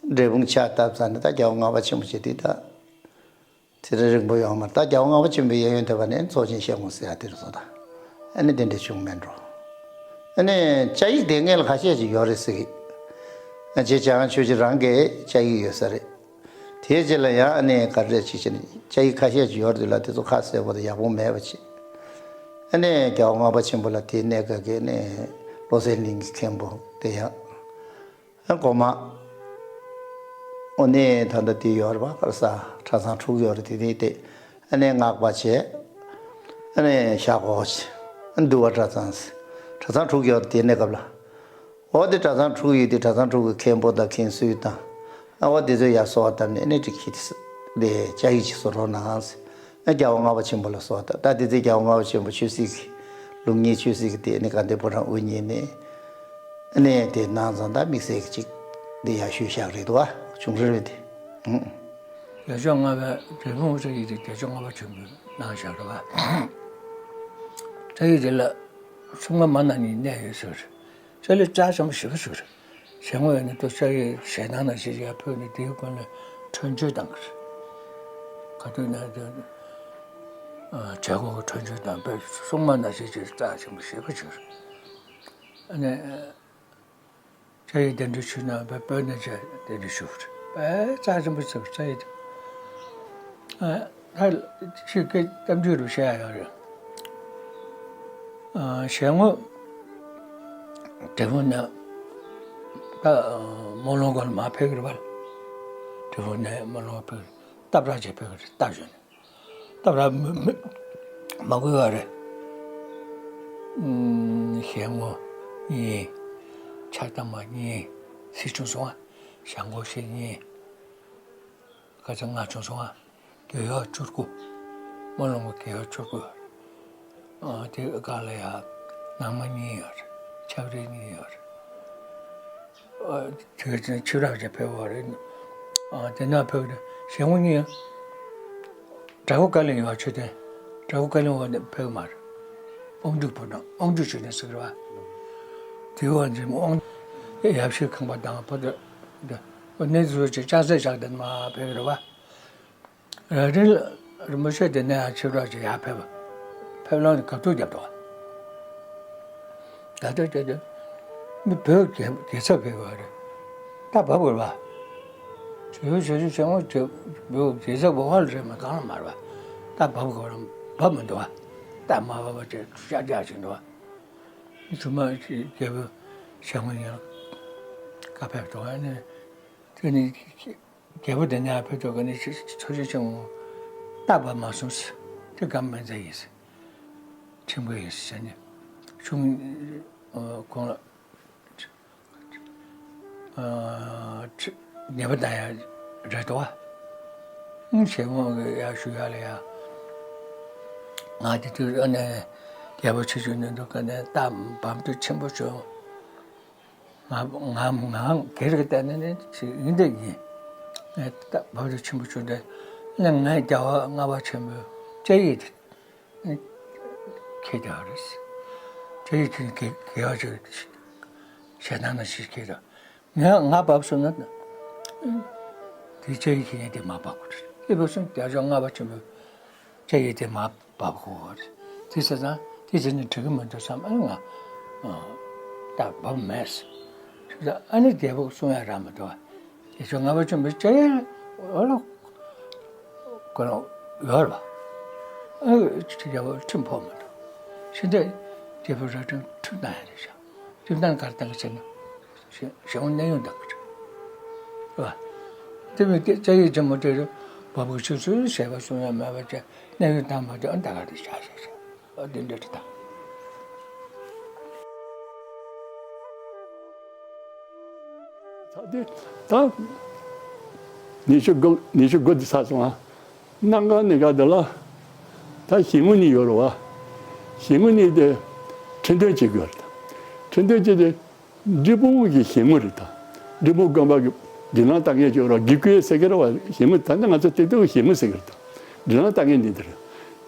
འབྲས་སྤུངས་ཕྱག་བཏབ་ཚར་ནས་ད་རྒྱལ་བ་ལྔ་པ་ཆེན་པོ་བྱས་དེ་ད། དེ་རིང་རིང་པོ་ཡོང་མ་རེད། ད་རྒྱལ་བ་ལྔ་པ་ཆེན་པོའི་གཡས་གཡོན་ཐེབས་པ་ནས་ཚོགས་ཆེན་ཞལ་ངོ་ཟེར་ཡ་དེ་རེད་སོ། ད་ཨ་ནི་དེ་འདྲ་བྱུང་མེད་འགྲོ། ཨ་ནི་བཅའ་ཡིག་དེ་སྔོན་ལ་ཁ་ཤས་ཅིག་ཡོད་རེད་ཟེར་གི། ཨ་རྗེ་འཇམ་དབྱངས་ཆོས་རྗེ་རང་གི་བཅའ་ཡིག་ཡོད་ས་རེད། དེའི་རྗེས་ལ་ཡང་ཨ་ནི་ག་རེ་ཅིག་བྱས་ནས་བཅའ་ཡིག་ཁ་ཤས་ཅིག་ཡོད་རེད་ལ། དེ་ཚོ་ཁ་གསལ་པོ་དང་ཡག་པོ་མེད་པ་ཅིག་ཨ་ནི་རྒྱལ་བ་ལྔ་པ་ཆེན་པོ་ལ་དེའི་གནད་འགག་གི་ཨ་ནི་བློ་གསལ་གླིང་གི་མཁན་པོ་དེ་ཡང་། ཨ་གོང་མ། ཨོ་ནི་ད་ལྟ་དེ་ཡོད་རེད་པ། ག་རེ་ཟ། གྲྭ་ཚང་དྲུག་ཡོད་རེད། དེ་དེ་དེ་ཨ་ནི་སྔགས་པ་བྱས། ཨ་ནི་ཞྭ་སྒོག་བྱས། ཨ་འདུལ་བ་གྲྭ་ཚང་ཟེར། གྲྭ་ཚང་དྲུག་ཡོད་རེད། དེ་གནས་སྐབས་ལ། འོ་དེ་གྲྭ་ཚང་དྲུག་ཡོད་དེ། གྲྭ་ཚང་དྲུག་གི་མཁན་པོ་དང་མཁན་ཟུར་དང་། ཨ་འོ་དེ་ཚོས་ཡར་གསོལ་བ་བཏབ་ནས། ཨ་ནི་ཅིག་གིས་དེ་ཅ་ཡིག་ཅིག་བཟོ་རོགས་གནང་ཟེར། ཨ་རྒྱལ་བ་ལྔ་པ་ཆེན་པོ་ལ་གསོལ་བ་བཏབ། ད་དེ་ཚེ་རྒྱལ་བ་ལྔ་པ་ཆེན་པོ་ཆོས་སྲིད་ཀྱི་ལུགས་གཉིས། ཆོས་སྲིད་ཀྱི་དེ་ནི་དགའ་ལྡན་ཕོ་བྲང་དབུ་བརྙེས་ནས། ཨ་ནི་དེ་གནང་ཙང་ད་དམིགས་བསལ་གྱི་ཅིག་འདི་ཡར་ཞུས་བཞག་རེད་འདུག་བ། བྱུང་རེད་པས་དེ། ཨང་། བརྒྱད་ཅུ་ལྔ་པའི་འབྲས་སྤུངས་ཅ་ཡིག་དེ་བརྒྱད་ཅུ་ལྔ་པ་ཆེན་པོས་གནང་བཞག་རེད་བ། ཅ་ཡིག་དེ་ལ་སྲུང་མ་མ་ན་གཉིས་གནས་ཡོད་ཟེར། ཅ་ལག་རྩ་ཆེན་པོ་ཞེ་པོ་ཅིག་རེད། ཞལ་ངོ་ཡིན་ན་ཏོ་ཅ་ཡིག་ཞལ་ནང་ན་ཞིག་ཡར་ཕུལ་ནས་དེའི་སྒོ་ནས་འཕྲོད་བཅུད་བཏང་གི་རེད། ག་དུས་ན་དེ་བྱ་སྒོ་གི་འཕྲོད་བཅུད་དང་། དཔེ་སྲུང་མ་ན་ཞིག་ཅིག་རྩ་ཆེན་པོ་ཞེ་པོ་ཅིག་རེད། ཨ་ནི། ཅ་ཡིག་གདན་འདྲེན་ཞུས་ན་བོད་བོད་ནས་ཅ་གདན་འདྲེན་ཞུ་དགོས་རེད། དཔེ་རྩ་ཆེན་པོ་ཅིག་རེད། ཅ་ཡིག་དེ། ཨ་ད་ཅིག་སྐད་གཏམ་རྒྱུད་རུ་བཤད་ཡ་ཡོད་རེད། ཨ་ཞལ་ངོ་འབྲས་སྤུངས་ནས་ད་སྨོན་ལམ་སྒོ་ལ་མར་ཕེབས་ཀྱི་རེད་པ། འབྲས་སྤུངས་ནས་སྨོན་ལམ་ཕེབས། སྟབས་ར་ཅིག་ཕེབས་ཀྱི་རེད། སྟབས་ཞོན་ནས། སྟབས་ར་མི་མི་མང་པོ་ཡོད་རེད། ཨུམ། ཞལ་ངོ་གཉིས། ཕྱག་དར་མ་གཉིས། གཟི་བྱུང་སོང་ང་། བྱང་སྒོ་ཤེལ་གཉིས། ཁ་ཚ་ལྔ་བྱུང་སོང་ང་། རྒྱལ་ཡོག་བཅུ་དགུ། སྨོན་ལམ་གྱི་རྒྱལ་ཡོག་བཅུ་དགུ་ཡོད་རེད། ཨ་དེ་སྒང་ལ་ཡ་ནང་མ་གཉིས་ཡོད་རེད། ཆབ་རིལ་གཉིས་ཡོད་རེད། ཨ་དེ་ཚོ་ཆོས་རབ་ཅིག་ཕེབས་པ་རེད། ཨ་དེ་ནས་ཕེབས་ནས་ཞལ་ངོ་གཉིས། བྲག་སྒོ་བཀའ་བློན་ཡོད་པ། མཆོད་རྟེན་བྲག་སྒོ་བཀའ་བློན་འོག་ནས་ཕེབས་མ་རེད། དབང་ཕྱུག་ཕོ་བྲང་། དབང་ཕྱུག་མཆོད་རྟེན་ཟེར་གྱི་རེད་པ། དེའི་འོག་ནས་དབང་ཡབ་གཞིས་ཁང་པ་དང་པོ་དེ་དེ་གནས་ཚུལ་ཅིག་ལྕགས་སྲེག་བཞག་དེ་མར་ཕེབས་ཀྱི་རེད་པ། ར་རི་རིན་པོ་ཆེ་དེ་ནས་ཡང་ཆིབས་རགས་ཅིག་ཡར་ཕེབས། ཕེབས་ལམ་ནས་གབ་ཐུག་བརྒྱབ་འདུག་ག་དེ་དེ་དེ་མི་བོད་རྒྱལ་རྒྱལ་ཚབ་ཕེབས་པ་རེད། རྟ་བབས་དགོས་རེད་པ། བྱོས་བྱོས་བྱོས་བྱོས། ངོ་བྱོས། བོད་རྒྱལ་ཚབ་འོག་ལ་རེད་མ། སྒང་ལ་མ་རེད་པ། རྟ་བབས་དགོས་རེད། བབས་མི་འདུག་ག་རྟ་མ་བབས་པ་ཅིག་ཤར་རྒྱག་བྱས་འདུག་ག་ནི་ཚུར་མར་རྒྱལ་པོ་ཞལ་ངོ་གཉིས་ལ་བཀའ་ཕེབས་འདུག་ག་ནི་དེ་ནི། རྒྱལ་པོ་དེ་ནས་ཡར་ཕེབས་དུས་ག་ནས་ཆོས་རྗེ་ཆེན་པོ་རྟ་བབས་མ་སོང་ཟེར། དེ་ག་མེད་ཚ་ཡིན་ཟེར། ཁྲིམས་འགལ་ཡིན་ཟེར་ནས་གཞུང་ཁོང་ལ་ཉེས་པ་བཏང་ཡ་རེད་དོ། ཞལ་ངོ་གི་ཡར་ཞུ་ཡ་ལ་ཡ། ང་དེ་དུས་ཨ་ནི་རྒྱལ་པོ་ཆེ་ཆུང་ནས་འདུག་ག་ནས་རྟ་བབས་དུས་ཆེན་པོ་བྱུང་། ང་ང་ང་སྒེར་གྱི་ལྟ་ནས་ནི་ཅིག་ཡིན་འདྲ་ཡིན། ངས་ད་བབས་དུས་ཆེན་པོ་བྱུང་སྟེ། ནི་ངས་རྒྱལ་བ་ལྔ་པ་ཆེན་པོའི་ཅ་ཡིག་དེ་ནི་ཁྱེར་བསྡད་པ་རེད། ཅ་ཡིག་དེ་ནི་དགེ་དགེ་བ་ཅིག་ཞལ་ནང་ན་ཞིག་ཁྱེར་དང་། ངས་ང་བབས་སོང་ན་དེ་ཅ་ཡིག་ཁྱེར་ནས་དེ་མར་བབས་དགོས་རེད། དེ་བབས་སོང་རྒྱལ་བ་ལྔ་པ་ཆེན་པོའི་ཅ་ཡིག་དེ་མར་བབས་དགོས་རེད། དེ་ཟེར་ཙང་དེ་ཟེར་ནས་འགྲིག་གི་མི་འདུག་བསམ། ཨ་ནི་ང་ད་བབས་མེད་ཟེར། ཨ་ནི་རྒྱལ་པོ་གསུང་ཡ་རག་མི་འདུག་རྒྱལ་བ་ལྔ་པ་ཆེན་པོའི་ཅ་ཡིག་འོ་ལོ་ཁོ་རང་ཡོད་རེད་པ། ཨ་ནི་རྒྱལ་པོ་ཁྲིམས་ཕོག་མི་འདུག་ཕྱི་འདྲ་རྒྱལ་པོ་རྭ་སྒྲེང་ཁྲིམས་བཏང་ཡ་རེད་ཤག་ཁྲིམས་བཏང་གར་བཏང་གི་ཟེར་ན། གཞན་གཞན་གནས་དབྱུང་བཏང་གི་རེད། རེད་པ། དེ་མིན་ཅ་ཡིག་ཆེན་མོ་དེ་རུ་བབས་དགོས་ཆུ་ཚོད་ཞེས་པ་གསུང་ཡ་མེད་པ་བྱས། གནས་དབྱུང་བཏང་མ་ཐུབ། ཨ་ད་ག་དེ་བཞག་བཞག་བཞག་ཨ་དེ་འདྲ་རེད་ད། ད་དེ་ད་ཉི་ཤུ་དགུ་ཉི་ཤུ་དགུ་དེ་ཚར་སོང་ང་། གནམ་གང་ནས་ག་དེ་ལ་ད་ཞལ་ངོ་གཉིས་ཡོད་རེད་པ། ཞལ་ངོ་གཉིས་དེ་ཁྲི་འདོན་བྱེད་དགོས་རེད། ཁྲི་འདོན་བྱེད་དེ། འབྲས་སྤུངས་ཀྱི་ཞལ་ངོ་རེད་ད། འབྲས་སྤུངས་དགོན་པ་གི་སྒྲིག་ལམ་ལྟ་མཁན་ཅིག་ཡོད་རེད་པ། དགེ་བསྐོས་ཟེར་གྱི་རེད་པ། ཞལ་ངོ་ད་ནི་ང་ཚོ་དེ་དུས་ཀྱི་ཞལ་ངོ་ཟེར་གྱི་རེད་ད། སྒྲིག་ལམ་ལྟ་མཁན་འདི་འདི་རེད།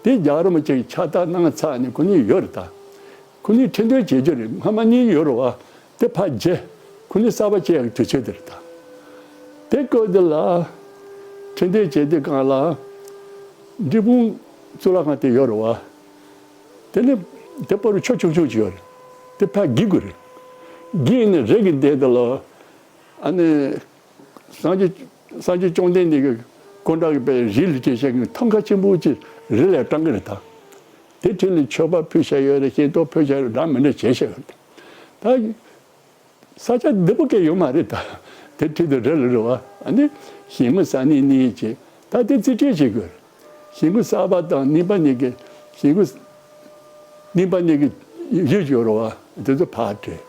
དེ་རྒྱལ་བ་རིན་པོ་ཆེ་གི་ཕྱག་རྟགས་གནང་ཚར་ནས་ཁོ་གཉིས་ཡོད་རེད་ད། ཁོ་གཉིས་ཁྲི་འདོན་བྱེད་རྒྱུ་རེད། སྔ་མ་གཉིས་ཡོད་རེད་པ། དེ་ཕར་བརྗེ། ཁོ་གཉིས་གསར་པ་བྱེད་ཡག་དུས་ཚོད་དེ་རེད་ད། དེ་སྐབས་དེ་ལ་ཁྲི་འདོན་བྱེད་དུས་སྒང་ལ་འབྲས་སྤུངས་གཙུག་ལག་ཁང་དེ་ཡོད་རེད་པ། དེ་ནི་དེ་བར་ཆོས་ཆུང་ཆུང་ཅིག་ཡོད་རེད། དེ་ཕར་བརྒལ་དགོས་རེད། བརྒལ་ནས་རི་གི་སྟེང་དེ་ལ་ཨ་ནི་སངས་རྒྱས་སངས་རྒྱས་བཅོམ་ལྡན་འདས་ཀྱི་སྐུ་འདྲ་གི་པའི་རི་ལ་བཅས་བྱས་ཀྱི་ཐང་ཀ་ཆེན་པོ་ཅིག་རི་ལ་དྲངས་ཀྱི་རེད་ད། དེ་འཕྲིན་ལས་མཆོད་པ་ཕུལ་བྱས་ཡོད་རེད། ཤིང་ཏོག་ཕུལ་བྱས་ཡོད་རེད། འདྲ་མི་འདྲ་བྱས་བྱས་ཡོད་རེད་ད། ས་ཆ་བདེ་པོ་གང་ཡོད་མ་རེད་ད། དེ་འཕྲིན་དུ་རི་ལ་རེད་པ། ཨ་ནི་ཞལ་ངོ་གསར་གནས་གནང་བྱས། ད་དེ་རྩིས་སྤྲོད་བྱེད་དགོས། ཞལ་ངོ་གསར་པ་དང་གཉིས་པ་གཉིས་ཀྱི་ཞལ་ངོ་གཉིས་པ་གཉིས་ཀྱི་ཡོད་ཡོད་རེད་པ། དེ་ཚོ་ཕར་སྤྲད།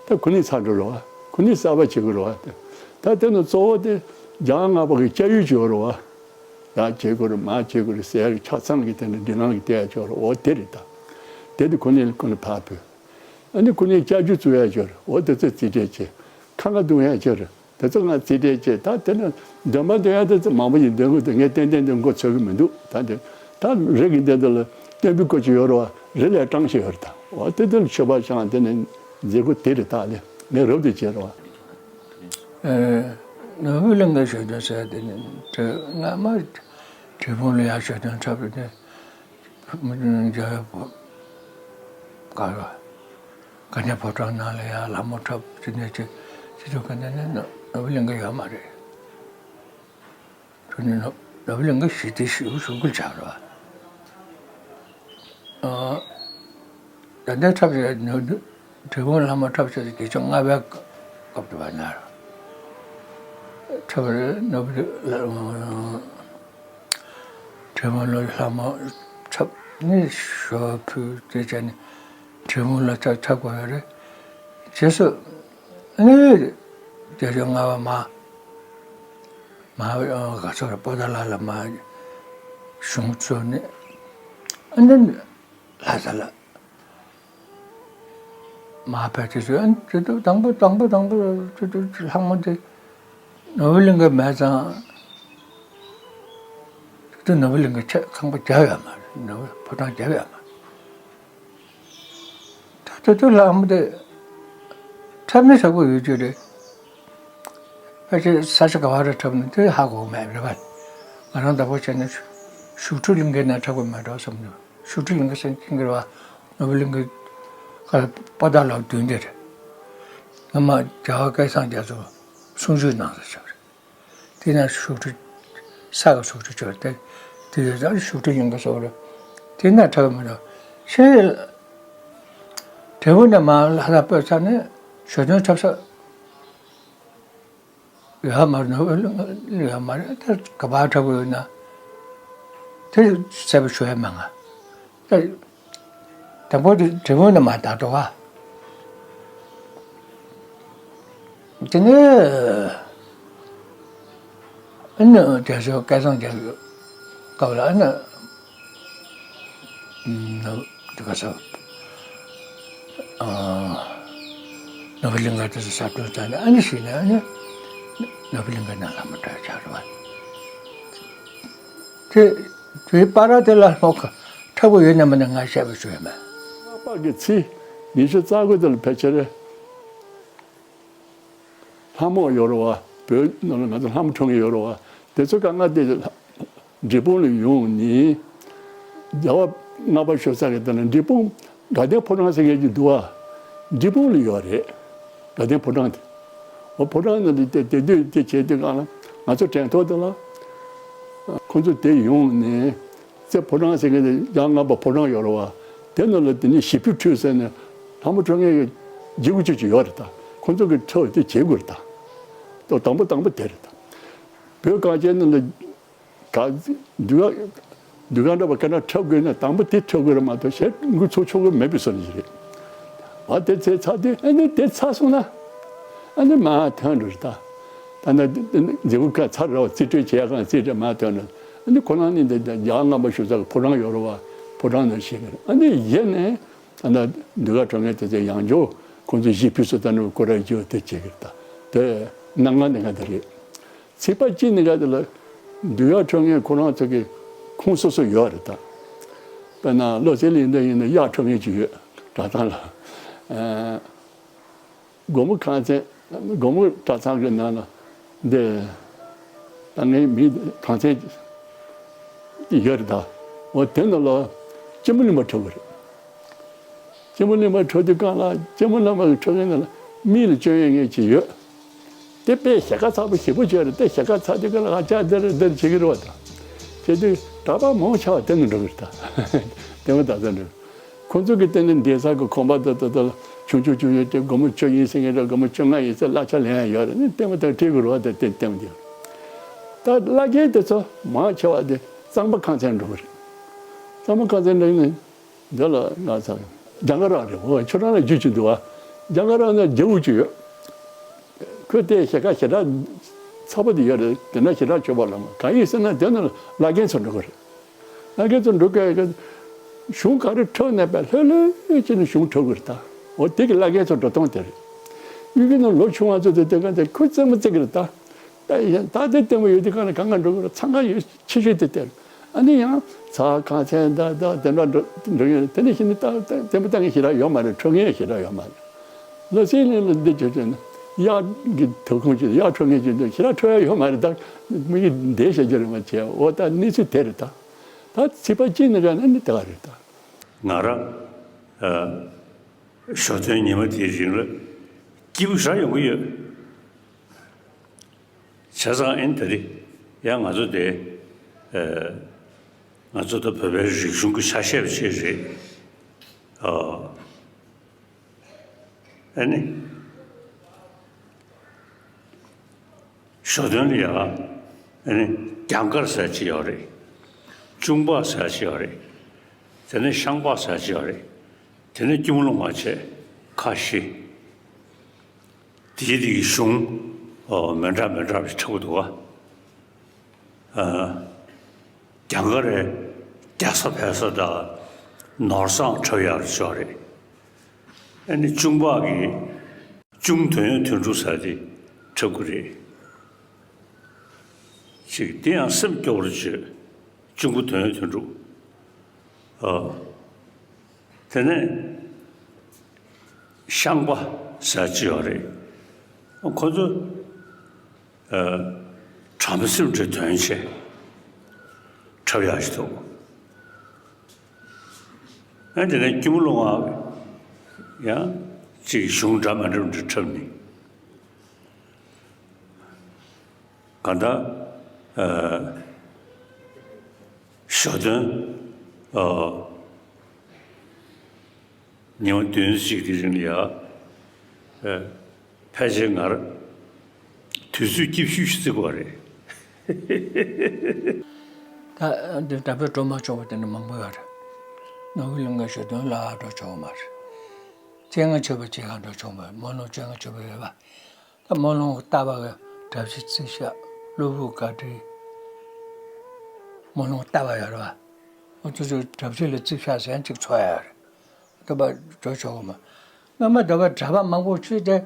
ད་ཁོ་ནས་ཚར་འགྲོ་རེད་བ། ཁོ་ནས་གསར་པ་བྱེད་དགོས་རེད་བ། ད་དེ་ནི་གཙོ་བོ་དེ་རྒྱལ་བ་ལྔ་པ་གི་སྐྱབས་ཡུལ་བྱེད་དགོས་རེད་བ། ཡར་བྱེད་དགོས་རེད་མར་བྱེད་དགོས་རེད་ཟེར་ཡག་གི་ཆ་ཚང་གི་དེ་ནི་འབྲི་ལམ་གི་བལྟས་ཡག་ཆོག་རེད། འོ་དེ་རེད་ད། དེ་དུས་ཁོ་ནས་ཁོ་ནས་ཕར་བུད། ཨ་ནི་ཁོ་ནས་ལྕགས་ཀྱུ་བཙུགས་ཡག་ཆོག་རེད། འོ་དེ་ཚོ་རྩིས་སྤྲད་བྱས། ཁ་ང་བརྡུང་ཡག་ཆོག་རེད། དེ་ཚོ་ང་རྩིས་སྤྲད་བྱས། ད་དེ་ནི་འདོན་པ་འདོན་ཡག་དེ་ཚོ་མང་པོ་ཞིག་འདོན་དགོས་འདུག་ངས་ཏན་ཏན་དེ་མགོ་ཚོད་ཀྱི་མི་འདུག་ད་དེ་ད་རི་གི་འདི་འདི་ལ་སྟོན་པའི་སྐུ་ཅིག་ཡོད་རེད་བ། རི་ལས་སྤྲང་ཞིག་ཡོད་རེད་ད། འོ་དེ་དེ་ལ་མཆོད་པ་བཤམས། དེ་ནི་མཛད་སྒོ་དེ་རེད་ད། ལས་ངས་རབ་ཏུ་བྱས་རེད་བ། ཨེ། ནོར་བུ་གླིང་ག་ཞོ་སྟོན་ཟེར་དེ་ནི་དེ་སྔ་མ་འབྲས་སྤུངས་ལ་ཡར་ཞོ་སྟོན་འཁྲབ་རེད་དེ། རྒྱལ་བའི་ཕོ། ག་རེ། དགའ་ལྡན་ཕོ་བྲང་ནང་ལ་ཡར་ལྷ་མོ་འཁྲབ་ཅི་ནས་ཅི་ཅི་ཐུབ་ག་ནས་ནི་ནོར་བུ་གླིང་ག་ཡོད་མ་རེད། དེ་ནི་ནོར་བུ་གླིང་ག་ཞི་བདེ་ཞུ་ཞུ་སྐུལ་བྱ་རོགས། ཨ། ད་ལྟའི་འཁྲབ་བྱས་ནོར་བུ་འབྲས་སྤུངས་ལྷ་མོ་འཁྲབ་བྱས་ཏེ་དགེ་བཅུ་ལྔ་པའི་སྐབས་དུ་བ་ན་འཁྲབ་རེད། ནོར་བུ་འབྲས་སྤུངས་ལ་ལྷ་མོ་འཁྲབ་ནི་ཞོ་ཕུལ་དེ་བྱས་ནས་འབྲས་སྤུངས་ལ་འཁྲབ་འཁྲབ་དགོས་ཡོད་རེད། རྗེས་སུ་ནི་དགེ་བཅུ་ལྔ་པ་མ་མ་ག་ཚོད་རེད། པོ་ཏཱ་ལ་ལ་མ་གཞུང་བཙུགས་ནས་ཨ་ནི་ལྷ་ས་ལ་མ་ཕེབས་དུས་སུ་ཨ་ནི་དེ་དུས་དང་པོ་དང་པོ་དང་པོ་དེ་དུས་ལྷ་མོ་དེ་ནོར་བུ་གླིང་ག་མེད་ཙང་དེ་དུས་ནོར་བུ་གླིང་ག་ཆེད་ཁང་པ་རྒྱབ་ཡོད་མ་རེད། ནོར་བུ་ཕོ་བྲང་རྒྱབ་ཡོད་མ་རེད། ད་དེ་དུས་ལྷ་མོ་དེ་འཁྲབ་ནི་ཟབ་པོ་ཡོད་རྒྱུ་རེད། ཕལ་ཆེར་ས་ཆ་ག་བ་རེ་འཁྲབ་ནི་དེ་ཧ་གོ་གི་མེད་རེད་པ། ང་རང་བདག་པོ་བྱས་ན་ཤུག་ཤུག་ཕྲུག་གླིང་གའི་ནང་འཁྲབ་གི་མེད་འགྲོ་བསམ་འདུག་ཤུག་ཕྲུག་གླིང་ག་ཟེར་མཁན་གྱི་རེད་པ། ནོར་བུ་གླིང་གའི་ཁ་པོ་ཏཱ་ལ་མདུན་དེ་རེད། སྔ་མ་རྒྱལ་བ་སྐལ་བཟང་རྒྱ་མཚོ་གསུང་ཆོས་གནང་ས་ཆགས་རེད། དེ་ན་ཤུག་ཕྲུག་ས་ག་ཤུག་ཕྲུག་ཆོས་དེ་དེ་ཡོད་ཙང་ཤུག་ཕྲུག་གླིང་ག་སོགས་རེད། དེ་ན་འཁྲབ་མི་འདུག་ཤེས་རེད། དེ་བོ་ནས་མ་ལྷ་ས་སྤོས་ཚར་ནས་ཞོ་སྟོན་འཁྲབ་ས་ཡོད་མ་རེད། ནོར་བུ་གླིང་ཡོད་མ་རེད། ད་ག་པར་འཁྲབ་གི་ཡོད་ན་དེ་གསལ་པོ་ཞུ་ཡ་མེད་ང་། ད་དང་པོ་དེ་དེ་བོ་ནས་མ་བཏང་འགྲོ་བ། དེ་ནས་ཨ་ནི་དེ་ཚོ་སྐལ་བཟང་རྒྱལ་སྐབས་ལ་ཨ་ནི་ནོར་དེ་ག་ས་ནོར་བུ་གླིང་ག་དེ་ཚོ་ས་སྟོང་བཏང་ནས་ཨ་ནི་ཞིག་ནས་ཨ་ནི་ནོར་བུ་གླིང་ག་ནང་ལ་མ་འདྲ་ཆགས་རེད་བ། དེ་དེའི་བར་དེ་ལ་ལྷོ་ཁ་འཁྲབ་གི་ཡོད་ན་མེད་ན་ང་བཤད་པ་ཞུ་ཡ་མེད། ལྔ་པ་གི་ཚེས་ཉི་ཤུ་རྩ་དགུ་དེ་ལ་ཕལ་ཆེར་ལྷ་མོ་ཡོད་རེད་བ། བོད་ནང་ལ་ང་ཚོ་ལྷ་མོ་འཁྲབ་མཁན་ཡོད་རེད་བ། དེ་ཚོ་ག་ང་དེ་འབྲས་སྤུངས་ལ་ཡོང་ནས་རྒྱལ་བ་ལྔ་པ་བཞུགས་ས་གི་དེ་ལ་འབྲས་སྤུངས་དགའ་ལྡན་ཕོ་བྲང་ཟེར་མཁན་ཅིག་འདུག་བ། འབྲས་སྤུངས་ལ་ཡོད་རེད། དགའ་ལྡན་ཕོ་བྲང་དེ། འོ་ཕོ་བྲང་ནང་དུ་དེ་དེ་དུས་དེ་བྱེད་དུས་གང་ལ་ང་ཚོ་དྲན་ཐོག་དེ་ལ་ཁོང་ཚོ་དེ་ཡོང་ནས། རྩེ་ཕོ་བྲང་ཟེར་མཁན་དེ་ཡང་ལྔ་པ་ཕོ་བྲང་ཡོད་རེད་བ། དེ་ནང་ལ་དེ་ནས་ཞི་ཕི་ཁྲུས་ཟེར་ནས་ལྷ་མོ་འཁྲབ་མཁན་གྱི་རྗེ་བོ་ཅིག་ཅིག་ཡོད་རེད་ད། ཁོང་ཚོ་གི་འཁྲབ་དེ་བྱེད་དགོས་རེད་ད། ཏོ་དང་པོ་དང་པོ་དེ་རེད་ད། བོད་གངས་ཅན་ནང་ལ་ག་ཟློས་གར་ཟློས་གར་འདྲ་བ་ག་འདྲ་འཁྲབ་དགོས་ན་དང་པོ་དེ་འཁྲབ་དགོས་རེད་མ་གཏོགས་གཞན་འགོ་ཚུགས་ཆོག་གི་མེད་པའི་བཟོ་འདྲ་ཞིག་རེད། ཨ་དེ་ཚེ་ཚར་དུས་ཨ་ནི་དེ་ཚར་སོང་ན་ཨ་ནི་མར་ཐོན་འགྲོ་རེད་ད། ད་ནི་མཛད་སྒོ་ཁག་ཚར་རེད་བ། རྩིས་སྤྲོད་བྱེད་ཡག་གང་རྩིས་སྤྲོད་མར་ཐོན་འགྲོ། ཨ་ནི་ཁོ་རང་ནི་འདི་འདི་རྒྱལ་བ་ལྔ་པ་བཞུགས་ས་གི་ཕོ་བྲང་ཡོད་རེད་བ། ཕོ་བྲང་ནང་བཞུགས་ཀྱི་རེད། ཨ་ནི་གཞི་ནས་ད་ནི་ཟློས་གར་འཁྲབ་མཁན་དེ་ཚོ་ཡང་བསྐྱར་ཁོང་ཚོ་ཞི་ཕི་སུ་ད་ནི་སྐོར་ར་བརྒྱུད་དེ་བྱེད་ཀྱི་རེད་ད། དེ་གནང་ག་ནི་ག་དེ་རེད། ཚིག་པ་གཅིག་ནི་ག་དེ་ལ་ཟློས་གར་འཁྲབ་མཁན་ཁོ་རང་ཚོ་གི་ཁོངས་སོ་སོ་ཡོད་རེད་ད། དཔེར་ན་བློ་གསལ་གླིང་འདི་ཡིན་ན་གཡག་འཁྲབ་མཁན་ཅིག་ཡོད། གྲྭ་ཚང་ལ། ཨ། སྒོ་མོ་ཁང་ཚན། སྒོ་མོ་གྲྭ་ཚང་གི་ནང་ལ་འདི་ད་ངའི་མི་གང་ཚན་ཡོད་རེད་ད། འོ་དེ་ནང་ལ་སྐྱིད་མོ་གླིང་པ་འཁྲབ་གི་རེད། སྐྱིད་མོ་གླིང་པ་འཁྲབ་དུས་གང་ལ་སྐྱིད་མོ་གླིང་པ་འཁྲབ་མཁན་ནང་ལ་མི་ལ་སྐྱོན་ཡོད་མཁན་ཅིག་ཡོད། དེ་དཔེ་ཞལ་ཁ་མཚར་པོ་ཞེ་པོ་ཅིག་རེད། དེ་ཞལ་ཁ་མཚར་དུས་གང་ལ་ཨ་ཅག་འདིར་འདིར་བྱེད་ཀྱི་རེད་བ་ད། བྱེད་དུས་གྲྭ་པ་མང་ཆེ་བ་དེ་ནས་འགྲོ་གི་རེད་ད། དེ་མོ་ད་ལྟ་འགྲོ། ཁོང་ཚོ་གི་སྟེང་ནས་འདས་ས་གི་ཁང་པ་དེ་དེ་དེ་ཆུང་ཆུང་ཆུང་ཆུང་དེ་སྒོར་མོ་བཅུ་ཡིན་ཟེར་མཁན་རེད། སྒོར་མོ་བཅོ་ལྔ་ཡིན་ཟེར་གླ་ཆ་ལེན་ཡ་ཡོད་རེད། ནི་ལྟད་མོ་དེ་ཁྲིད་དགོས་རེད་བ། དེ་དེ་ལྟད་མོ་དེ། ད་བླ་རྒན་དེ་ཚོ་མང་ཆེ་བ་དེ་གཙང་པ་ཁང་ཚན་འགྲོ་གི་རེད། གཙང་པ་ཁང་ཚན་འགྲོ་ནས་འདི་ལ་ང་ཚ་རྒྱ་གར་ར་རེད། འོ་ཁྱོད་རང་ལ་རྒྱུས་ཀྱི་འདུག་བ། རྒྱ་གར་ནང་རྒྱལ་པོ་ཅིག་ཡོད། ཁོས་དེ་ཞལ་ཁ་ཞེ་དྲག་ཚ་པོ་དེ་ཡོད་རེད། དེ་འདྲ་ཞེ་དྲག་ཆོད་པ་ལ་མ་གང་ཡིན་ཟེར་ན། དེ་ནི་བླ་རྒན་ཚོ་འགྲོ་གི་རེད། བླ་རྒན་ཚོ་འགྲོ་གི་གཞུང་ག་རེ་འཁྲབ་ནས་པས་ལྷོད་ལྷོད་བྱས་ནས་གཞུང་འཁྲབ་གི་རེད་ད། འོ་དེ་གི་བླ་རྒན་ཚོ་འགྲོ་སྟངས་དེ་རེད། གཡུལ་རྒྱལ་ནང་ལོ་ཆུང་བ་ཚོ་དེ་དེ་ག་དེ་ཁོས་རྩེད་མོ་རྩེ་གི་རེད་ད། ད་ཡང་ད་དེ་ལྟད་མོ་ཡོད་དུས་གང་ལ་གང་ག་འགྲོ་གི་རེད། འཚང་ཁ་ཡོད་ཆེ་ཤོས་དེ་དེ་རེད། ཨ་ནི་ཡང་ཚ་ཁང་ཚན་ད་ད་དེ་འདྲ་འགྲོ་འགྲོ་ཡོད་རེད། དེ་ནས་གཞི་ནས་ད་ལྟད་མོ་ལྟ་མཁན་ཞེ་དྲག་ཡོད་མ་རེད། འཁྲབ་མཁན་ཞེ་དྲག་ཡོད་མ་རེད། ལ་སེ་ལེ་ལ་འདི་བྱས་བྱས་ན་གཡག་གི་ཐོབ་ཁུངས་ཀྱི་གཡག་འཁྲབ་མཁན་ཅིག་འདུག་ཞེ་དྲག་འཁྲབ་ཡ་ཡོད་མ་རེད། ད་མི་གི་འདས་བྱ་རྒྱུ་རེད་མ་བྱས། འོ་ད་གནས་ཚུལ་དེ་རེད་ད། ད་ཚིག་པ་གཅིག་ནི་ར་ནི་ནི་དེ་ག་རེད་ད། ང་རང་ཨ་ཞོ་སྟོན་ཉི་མ་དེའི་རིང་ལ་སྐྱིད་པོ་ཞེ་དྲག་ཡོང་གི་ཡོད། བྱས་ཙང་ཨེ་ནི་ད་རེས་ཡང་ང་ཚོ་དེ་ཨ་ང་ཚོ་ད་བོད་པའི་རིག་གཞུང་གི་ཆ་ཤས་ཅིག་རེད། ཨ་ཨ་ནི། ཞོ་སྟོན་ལ་ཡ་ཨ་ནི་རྒྱང་མཁར་ཟེར་ཅིག་ཡོད་རེད། གཅུང་པ་ཟེར་ཅིག་ཡོད་རེད། དེ་ནས་ཤངས་པ་ཟེར་ཅིག་ཡོད་རེད། དེ་ནས་སྐྱོར་མོ་ལུང་པ་བྱས་ཁ་བཞི། དེའི་དེ་གི་གཞུང་ཨོ་མི་འདྲ་མི་འདྲ་བ་ཞིག་འཁྲབ་ཀྱི་འདུག་ག་ཨ། རྒྱ་གར་རེད། རྒྱ་བཟའ་བལ་བཟའ་དང་ནོར་བཟང་འཁྲབ་ཡག་ཅིག་ཡོད་རེད། ཨ་ནི་གཅུང་པ་གི་གཅུང་དོན་ཡོད་དོན་གྲུབ་ཟེར་དེ་འཁྲབ་ཀྱི་རེད། ཅིག་དེ་ཡང་སེམས་སྐྱོ་བོར་བྱོས། གཅུང་པོ་དོན་ཡོད་དོན་གྲུབ། ཨ། དེ་ནས་ཤངས་པ་ཟེར་ཅིག་ཡོད་རེད། ཁོ་ཚོ་ཨ་བྲམ་ཟེ་འདྲ་དོན་ཆེ་འཁྲབ་ཡག་ཅིག་འདུག་ཨ་དེ་ནས་སྐྱོར་མོ་ལུང་པ་ཡང་ཅིག་གཞུང་འདྲ་མི་འདྲ་འདྲ་འཁྲབ་ནས། གང་ལྟར་ཨ་ཞོ་སྟོན་ཨ་ཉི་མ་བདུན་ཅིག་གི་རིང་ལ་ཡ། ཨ་ཕལ་ཆེར་ང་རང་དུས་ཚོད་སྐྱིད་ཤོས་ཤིག་བརྩི་དགོས་རེད། ད་འདི་འདྲ་པོའི་འགྲོ་མ་ཆོག་པ་དེ་འདྲ་མང་པོ་ཡོད་རེད། ནོར་བུ་གླིང་ག་ཞོ་སྟོན་ལ་འགྲོ་ཆོག་གི་མ་རེད། སྤྱན་སྔ་ཆོས་པ་ཅིག་ག་འགྲོ་ཆོག་གི་མ་རེད། སྨོན་ལུང་སྤྱན་སྔ་ཆོས་པ་ཡོད་པ། ད་སྨོན་ལུང་བཏབ་པ་གི་གྲྭ་བཞི་བརྩི་བཞག་སློབ་བུ་བཀའ་དྲིན། སྨོན་ལུང་བཏབ་པ་ཡོད་རེད་པ། ཨོ་ཚོ་ཚོ་གྲྭ་བཞི་ལ་བརྩི་བཞག་ཟེར་ཡང་གཅིག་འཚོལ་ཡ་ཡོད་རེད། ད་པ་འགྲོ་ཆོག་གི་མ། སྔ་མ་ད་པ་གྲྭ་པ་མང་པོ་ཚུད་དེ་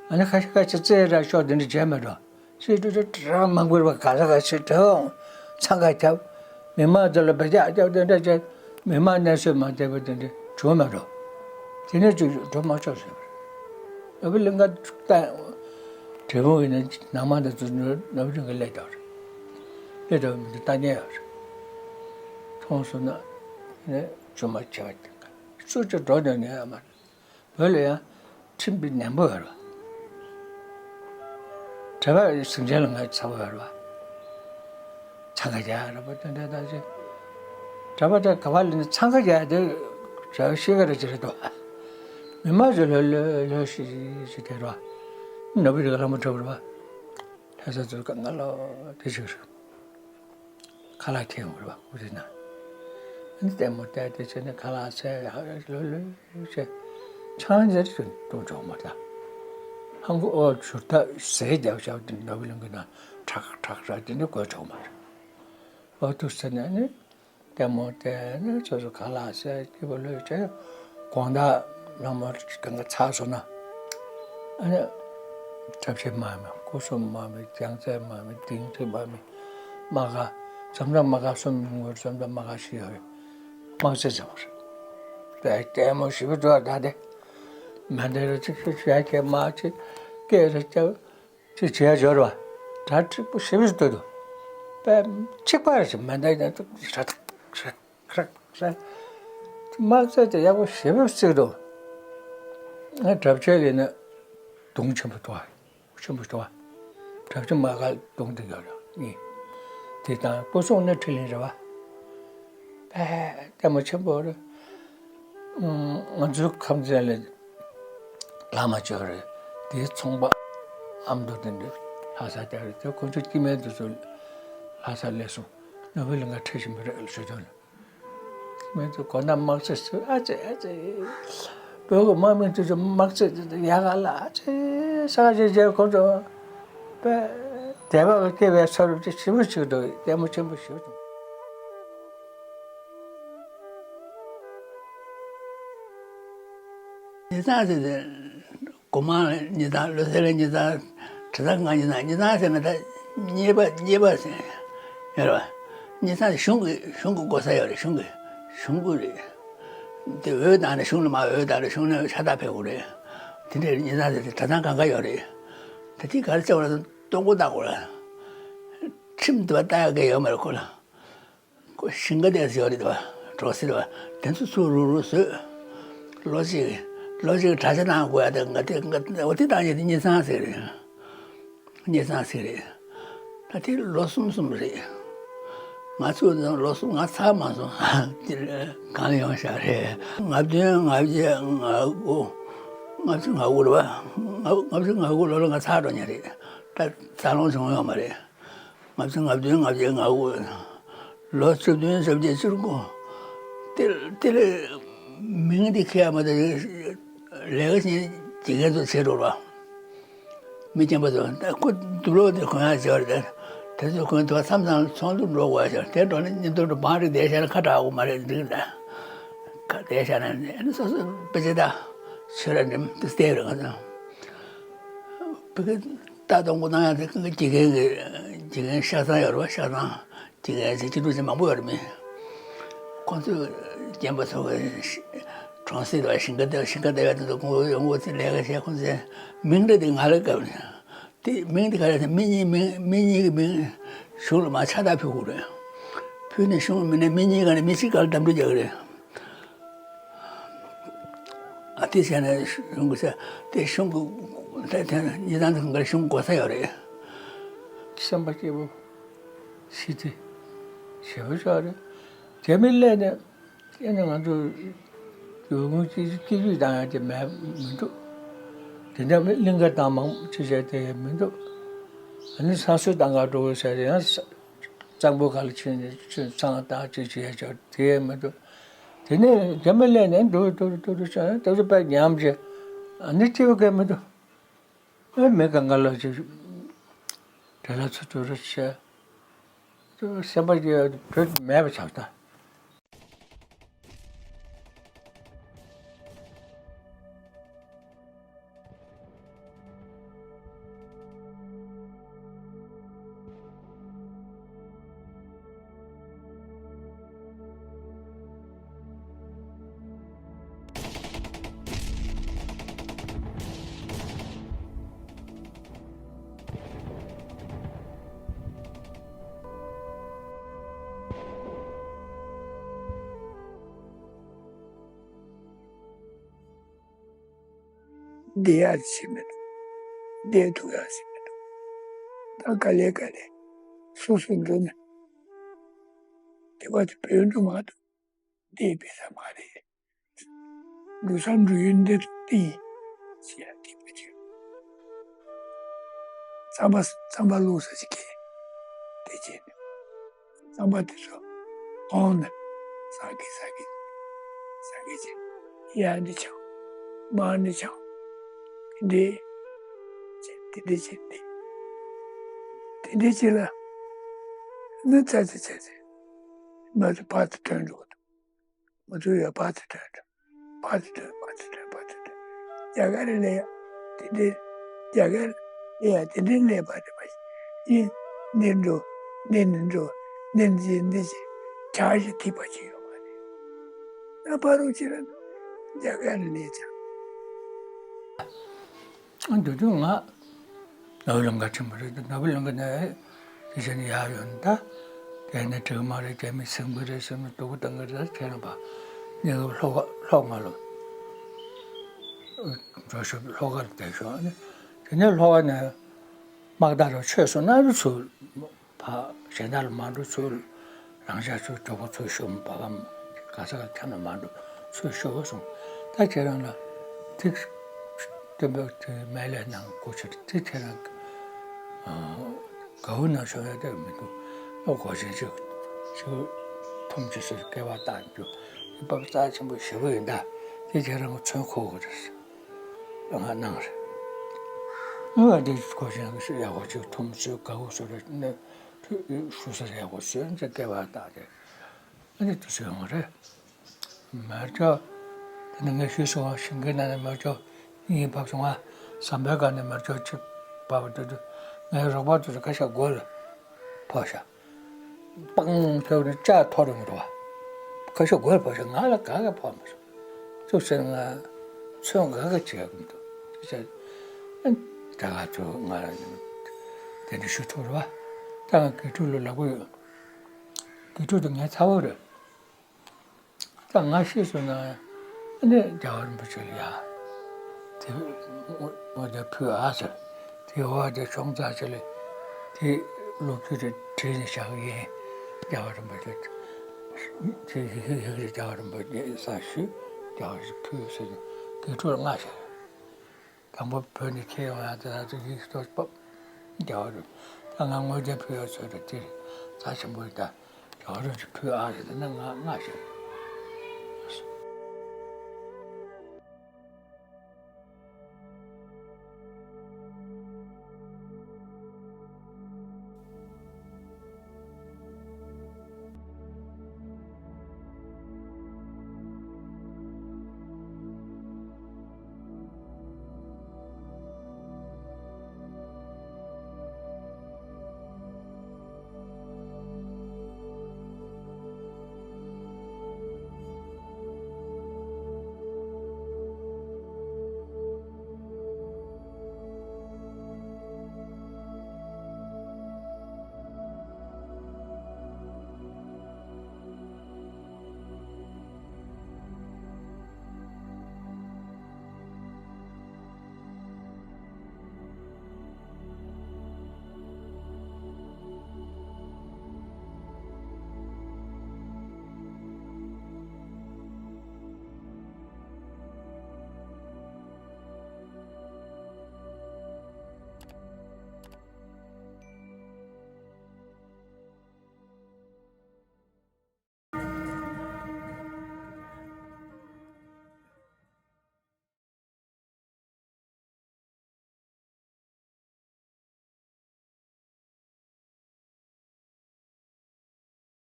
ཨ་ནི་ཁ་ཤས་ཁ་ཤས་རྩེད་ར་ཤོག་དེ་འདྲ་བྱས་མེད་འགྲོ། ཚེ་འདྲ་འདྲ་གྲྭ་པ་མང་པོ་རེད་པ། ག་ས་ག་ཚོད་གྲྭ་པ་འཚང་ཁ་བརྒྱབ། མི་མང་ཚོ་ལ་འབུད་རྒྱག་རྒྱབ་དེ་འདྲ་བྱས། མི་མང་གནས་ཚུལ་མ་བདེ་བ་དེ་འདྲ་བྱུང་མེད་འགྲོ། དེ་ནས་ཅིག་འགྲོ་མ་ཆོག་ཟེར་བ་རེད། ནོར་བུ་གླིང་ག་ད་དྲེད་མོང་ཡིན་ན་ནང་མ་དང་ཚུར་ནོར་བུ་གླིང་ག་སླེབས་བསྡད་པ་རེད། སླེབས་བསྡད་པ་མི་འདུག་ལྟ་མཁན་ཡོད་རེད། མཐོང་སོང་ན་ནས་ཇོ་མ་བྱས་པ་དེ་ག་སུ་ཅིག་འགྲོ་འདོད་ནས་ཡོད་མ་རེད། བོད་ལ་ཡང་ཁྲིམས་དཔེ་ནན་པོ་ཡོད་རེད་པ། གྲྭ་པ་ཟིང་ཆེན་ལ་ང་ཚ་པོ་ཡོད་རེད་པ། འཚང་ཁ་རྒྱག་རེད་པ། དེ་འདྲ་ད་ཅི། གྲྭ་པ་དེ་ག་པ་ལ་ནི་འཚང་ཁ་རྒྱག་དེ་བྱ་བ་ཤེས་ཀ་རེ་ཅི་རེད་དོ། མི་མང་ཚོ་ལྷོད་ལྷོད་ལྷོད་ཤིག་ཤིག་དེ་རེད་པ། ནོར་བུ་རི་ག་ལྷ་མོ་གྲྭ་པ་རེད་པ། ལྷ་ས་ཚོ་ག་ང་ལོ་དེ་ཞིག་རེད། ཁ་ལག་ཁྱེར་ཡོང་རེད་པ། ཁོ་དེ་ན། ཨ་ནི་ལྟད་མོ་བལྟས་དེ་བྱས་ནས་ཁ་ལག་ཟས་ཡག་ལོས་ལོས་བྱས། ཆང་ཟེར་གྱི་འཐུང་ཆོག་མ་རེད། ཧང་གོ་ཨོ་ཞུ་ད་ཟས་རྒྱབ་བཞག་དེ་ནོར་བུ་གླིང་གི་ནང་ཁྲག་ཁྲག་ཁྲག་དེ་འདྲ་དགོས་ཆོག་མ་རེད། ཨོ་ཐུག་ཟེར་ནས་ནི་ལྟད་མོ་བལྟས་ནས་སོ་སོ་ཁ་ལག་ཟས་སྐྱིད་པོ་ལོས་བྱས། དགོང་དག་ལྷ་མོ་གང་ག་ཚར་སོང་ན། ཨ་ནི་གྲྭ་ཆས་དམག་མི། སྐུ་གསུམ་དམག་མི། རྒྱལ་མཚན་དམག་མི། སྡིངས་ཆ་དམག་མི། དམག་སྒར། འཛོམས་ཐང་དམག་སྒར་གསུམ་ཡོང་གི་རེད། འཛོམས་ཐང་དམག་སྒར་བཞི་ཡོད་རེད། དམག་རྩེད་རྩེ་བ་རེད། དེ་ལྟད་མོ་ཞེ་པོ་འདུག་ད་དེ། མེ་མདའ་རེ་གཅིག་གཅིག་བྱས་ཁྱེད་དམག་གཅིག་སྐད་རེ་རྒྱབ་གཅིག་བྱས་འབྱོར་བ། གྲ་འགྲིག་པོ་ཞེ་པོ་ཞིག་འདུག་དཔེ་གཅིག་པ་རེད། མེ་མདའ་ཡིན་ན་ཤག་ཤག་ཤག་ཤག་དམག་རྩལ་དེ་ཡག་པོ་ཞེ་པོ་བརྩེགས་འདུག་ང་གྲྭ་ཆས་ལས་ན་གདོང་ཆེན་པོ་འདུག་ཨ། ཆེན་པོ་འདུག་ཨ། གྲྭ་ཆས་དམག་སྒར་གདོང་དེ་ཡོད་རེད། གཉིས། དེ་དང་སྐུ་སྲུང་ནི་ཁྲི་གླིང་རེད་པ། དཔེ་ལྟད་མོ་ཆེན་པོ་རེད། ང་ཚོའི་ཁམས་ཚན་ལ་བླ་མ་ཅིག་ཡོད་རེད། དེའི་ཚོང་པ་ཨ་མདོ་དེ་འདྲ་ལྷ་ས་དེ་རེད། དེ་ཁོ་ཚོ་སྐྱེ་དམན་དེ་ཚོ་ལྷ་ས་སླེབས་སོང་། ནོར་བུ་གླིང་ག་ཁྲིད་བཞིན་པ་རེད་ཞུ་དོན། མི་ཚོ་གོ་ན་དམག་རྩལ་ཚོས་ཨ་ཙི་ཨ་ཙི། བོད་ཀྱི་དམག་མི་དེ་ཚོ་དམག་རྩེད་དེ་ཡག་ག་ལ་ཅེ་ས་ཆ་ཅེ་ཁོ་ཚོ་དཔེ་དད་པ་གི་སྐྱེ་བའི་ཚ་རུ་ཅེ་ཞིབ་པོ་ཅིག་འདུག་ལྟད་མོ་ཆེན་པོ་ཞིག་འདུག་ཉེ་ཆར་ཟེར་ཏེ། སྒོ་མང་ལ་ཉེ་ཆར། བློ་གསལ་ལ་ཉེ་ཆར། གྲྭ་ཚང་ཁང་ཉེ་ཆར། ཉེ་ཆར་ཟེར་ན་ད་གཉེར་པ་གཉེར་པ་ཟེར་ཡོད་རེད་བ། ཉེ་ཆར་གཞུང་གི་གཞུང་གི་སྒོ་ས་ཡོད་རེད། གཞུང་གི་གཞུང་གི་རེད། དེ་འོས་བཏང་ནས་གཞུང་ལ་མར་འོས་བཏང་ནས་གཞུང་ནས་ཕྱག་རྟགས་ཕེབས་དགོས་རེད། དེ་འདྲའི་ཉེ་ཆར་ཟེར་ཏེ་གྲྭ་ཚང་གང་ག་ཡོད་རེད། ད་དེ་ག་རེ་བྱས་པ་ལ་སྟོང་སྐུ་བཏང་དགོས་རེད། ཁྲིམས་དེ་བ་ལྟ་ཡག་གི་ཡོད་མ་རེད་ཁོ་ལ། ཁོ་ཞིང་ཁ་དེ་ཟེར་བ་རེད་དོ། གྲོགས་ཟེར་བ་དེ་ཚོ་ཚུར་རུག་རུག་བཟོས། ལོ་གཅིག་ལོ་གཅིག་གྲྭ་ཆ་གནང་དགོས་ཡ་དེ་ང་དེ་ང་འོ་དེ་བཏང་ཡ་དེ་གཉེར་ཚང་ཟེར་རེད། གཉེར་ཚང་ཟེར་རེད། ད་དེ་ལོ་གསུམ་གསུམ་རེད། ང་ཚོ་ལོ་གསུམ་ང་ཚར་མ་སོང་། དེ་གང་ལ་ཡོང་ཤག་རེད། ལྔ་བདུན་ལྔ་བརྒྱད་ལྔ་དགུ། ལྔ་བཅུ་ང་དགུ་རེད་བ། ལྔ་བཅུ་ང་དགུ་ལོ་ལ་ང་ཚར་འགྲོ་ཉེ་རེད། ད་འཚར་ལོངས་བྱུང་ཡོད་མ་རེད། ལྔ་བཅུ་ང་བདུན་ལྔ་བརྒྱད་ལྔ་དགུ། ལོ་བཅུ་བདུན་བཅོ་བརྒྱད་བཅུ་དགུ། དེ་དེ་ལས་མིང་འདི་ཁྱེད་ཡ་མ་གཏོགས་ལས་ཀ་ཞིག་བྱེད་མཁན་ཚོ་བྱེད་འགྲོ་ར། མི་རྒན་པ་ཚོ་ད་ཁོ་དུག་ལོག་དེ་གོན་ཡ་བྱེད་པ་རེད། དེ་ཚོ་གོན་དུས་མཚམས་མཚམས་ཚོགས་འདུ་འགྲོ་དགོས་ཡ་བྱེད། དེ་འགྲོ་ནས་ཉིན་ཐོ་འགྲོ་བང་རིག་བསྡད་བཞག་ན་ཁ་གྲག་གོ་མ་རེད་འགྲིག་ད། ཁ་བསྡད་བཞག་ན་ཨ་ནི་སོ་སོ་དཔེ་ཆ་ད་ཆོས་ར་འགྲིམ་དུ་བལྟས་རེད་ང་ཚོ། བོད་སྐད་ལྟ་གཏོང་གོ་ན་ཡང་དེ་དགེ་རྒན་གྱི་དགེ་རྒན་ཤག་ཚང་ཡོད་རེད་བ། ཤག་ཚང་དགེ་རྒན་ཚེ་སྐྱིད་འགྲོ་ཚེ་མང་པོ་ཡོད་རེད་མི། ཁོང་ཚོས་རྒན་པ་ཚོ་གི་གྲོང་གསེབ་དང་ཞིང་ཁ་དེ་ཞིང་ཁ་བསྡད་ཡོད་དེ་ཚོ་ཁོང་ཚོ་ཡོང་གོ་ཚེ་ལས་ཀ་བྱས། ཁོང་ཚོས་མིང་རེ་དེ་ང་ལ་བཀབ་ནས་དེ་མིང་དེ་ག་རེ་ཟེར། མི་གཉིས་མིང་མི་གཉིས་ཀྱི་མིང་གཞུང་ལ་མ་ཕྱག་རྟགས་ཕུལ་དགོས་རེད། ཕུལ་ནས་གཞུང་མི་ནས་མི་གཉིས་ཀ་ནས་མི་གཅིག་ག་ལ་གདམ་འཐུ་རྒྱག་གི་རེད། ཨ་དེ་བྱས་ན་གཞུང་གི་ས་དེ་གཞུང་གི་ད་དེ་ཉེ་ཆར་གང་གར་གཞུང་གི་སྒོ་ས་ཡོད་རེད། སེམས་པ་སྐྱིད་པོ་ཞི་བདེ་ཞེ་པོ་ཅིག་རེད། དེ་མིན་སླད་ནས་ཨེ་ནི་ང་ཚོ་ཡུལ་ཁུངས་སྐྱིད་སྐྱིད་སྡུག་བཏང་ཡ་དེ་མེད་མི་འདུག་དེ་འདྲ་མི་གླིང་ག་དང་མང་ཆེ་ཆེ་དེ་མི་འདུག་ཨ་ནི་ས་སྲོད་དང་ག་འགྲོ་དགོས་ཟེར་ཡང་གཙང་པོ་ག་ལ་ཕྱིན་ནས་ཚང་བཏང་ཅིག་བྱས་ཆོག་དེ་མི་འདུག་དེ་ནས་རྒྱ་མི་སླེབས་ནས་འགྲོ་འགྲོ་འགྲོ་འགྲོ་བྱས་ནས་དེ་ཚོ་དཔེ་ཉམས་བྱས། ཨ་ནི་སྐྱིད་པོ་གས་མི་འདུག་ཨེ་མི་གང་ག་ལ་ཅིག་བྲེལ་ལ་ཚུར་ཚུར་བྱས། སེམས་པ་སྐྱིད་བོད་མེད་པ་ཆགས་ད། བསྡད་ཡག་ཅིག་མི་འདུག་བསྡད་ཐུབ་ཡག་ཅིག་མི་འདུག་ད་ག་ལེ་ག་ལེ་སོ་སོ་འགྲོ་ན་དེ་བ་དེ་བོད་འགྲོ་མ་གཏོགས་བསྡད་པའི་ས་མ་རེད། འགྲོ་ས་འགྲོ་ཡུལ་འདི་ལ་བརྟེན་ཞེས་ཡང་དེ་བ་ཅིག་རྩམ་པ་རྩམ་པ་བླུགས་ས་ཅིག་གས་དེ་བྱས་ནས། རྩམ་པ་དེ་ཚོ་འོང་ན་ཟ་གི་ཟ་གི་ཟ་གི་བྱས། ཡར་འདི་ཆང་མར་འདི་ཆང་དེ་འདྲས་བྱས། དེ་འདྲས་བྱས་ཏེ་དེ་འདྲས་བྱས་ལ་ནི་ཚ་ཚ་ཚ་ཚ་མ་ཚོ་ཕར་ཚུར་ཐོན་འགྲོ་གི་འདུག་མ་ཚོ་ཡར་ཕར་ཚུར་ཐོན་འགྲོ། ཕར་ཚུར་ཐོན། ཕར་ཚུར་ཐོན། ཕར་ཚུར་ཐོན། རྒྱ་གར་ལ་ཡ་དེ་འདྲའི་རྒྱ་གར་ལ་ཡ་དེ་འདྲའི་ལས་པ་རེད་པ། ཡིན། འདིར་འགྲོ། འདི་ནས་འགྲོ། འདི་འདི་འདི་ཅེས་བྱ་ཞིག་ཐིགས་པ་ཅིག་ཡོད་མ་རེད། ད་ཕ་རོལ་ཕྱིན་ར་རྒྱ་གར་ལ་ལས་ཀྱང་། འདི་དུས་ང་ནོར་བུ་ལང་ཀ་ཆེན་པོ་རེད། ནོར་བུ་ལང་ཀ་ནས་དེ་བཞིན་ཡར་ཡོང་ད། དེ་ནས་དྲེག་མ་རེད། རྒྱ་མི་སེང་བུ་རེད་ཟེར་ནས་སྡུག་པོ་བཏང་གི་རེད། ཁྱེད་རང་པ་ངེད་ཀྱི་ལྷོ་ཁ་ལྷོ་ང་ལོ་འགྲོ་ཤོག་ལྷོ་ཁ་ལ་བསྡད་ཤོག་དེ་ནས་ལྷོ་ཁ་ནས་དམག་རྟ་རུ་ཆོད་སོང་ན་རུ་ཚུར་ཕ་གཞན་དག་ལ་མ་འགྲོ། ཚུར་རང་ཅག་ཚུར་གྲོགས་པོ་ཚུར་ཤོག་ཕ་གམ་ག་ས་ག་ཁྱམས་ལ་མ་འགྲོ། ཚུར་ཤོག་གསུངས། ད་ཁྱེད་རང་ལ་ཐིག་སྟོན་པ་དེ་མལ་ལས་ནང་སྐུ་ཆེར་དེ་ཁྱེད་རང་ག་འུ་ན་ཤོག་ཡ་དེ་མི་འདུག་ཨོ་གོ་ཆེན་ཅིག་ཅིག་ཐུམ་ཅིག་སུ་སྐལ་བ་བཏང་རྒྱུ་འདི་པ་རྩ་ཆེན་པོ་ཞེ་པོ་ཡིན། ད་ དེ་ཁྱེད་རང་གི་ཚོན་མཁོ་གི་རེད། ང་གནང་རེད། ང་འདི་གོ་ཞིང་ཡག་པོ་ཅིག་འཐུང་ཚོད་དགའ་བོ་བཟོ་རེད་ནས་ཞུ་ས་ཡག་པོ་བཟོས་ནས་སྐལ་བ་བཏང་སྟེ། ཨ་ནི་དུས་ཚོད་ཡོང་བ་རེད། མེ་སྒྱོགས། དེ་ནི་ངས་ཞུས་སོང་བ། ཞིང་ཁའི་ནང་ནས་མེ་སྒྱོགས་གཉིས་བབས་སོང་བ། ཟམ་པའི་སྒང་ནས་མེ་སྒྱོགས་གཅིག་བབས་པ་དུས་དུས་ངའི་རོགས་པ་དུས་དུས་ཁ་ཤས་མགོ་ལ་ཕོག་ཤག་པང་ཁྱོད་ནི་ལྕགས་ཐོག་རིང་རུ་བ། ཁ་ཤས་མགོ་ལ་ཕོག་ཤག་ང་ལ་ག་གེ་ཕོག་མ་སོང་། ཅུང་ཟད་ང་ཚོད་ག་གེ་བྱེད་ཀྱི་མི་འདུག་ཅི་བྱ། ཨ་ད་ག་ཚོད་ང་ལ་དེ་འདྲ་ཞུ་ཐུབ་རུ་བ། ད་ང་དགེ་ཕྲུག་ལ་ལབ་གི་ཡོད། དགེ་ཕྲུག་དེ་ངའི་ཚ་བོ་རེད། ད་ང་ཤེས་སོང་ན་ཨ་ནི་རྒྱལ་བ་རིན་པོ་ཆེ་ལ་ཡ་དེ་འོ་དེ་ཕུལ་ཨ་ཟེར། དེ་འོ་དེ་ཤོང་ཙང་ཆེ་ལེ། དེ་ལོ་རྒྱུས་དེ་བྲིས་ནས་བཞག་གི་ཡིན། རྒྱལ་བ་རིན་པོ་ཆེ་དེ་ཡི་གེ་ཡི་གེ་རྒྱལ་བ་རིན་པོ་ཆེ་ས་ཞུས། རྒྱལ་བ་རིན་ཕུལ་ཟེར་ནས་དགེ་ཕྲུག་ལ་མངགས་བཞག་དང་པོ་བོད་ནས་ཁྱེར་ཡོང་ཡ་དེ་ལ་དེ་ཡིག་ཐོག་པ་རྒྱལ་བ་རིན། ད་ང་དངོས་གནས་ཕུལ་ཡ་ཚོད་དུ་དེ་རྩ་ཆེན་པོ་ཡིན། ད་རྒྱལ་བ་རིན་པོ་ཆེ་ཕུལ་ཨ་རེད། དེ་ན་ང་མངགས་བཞག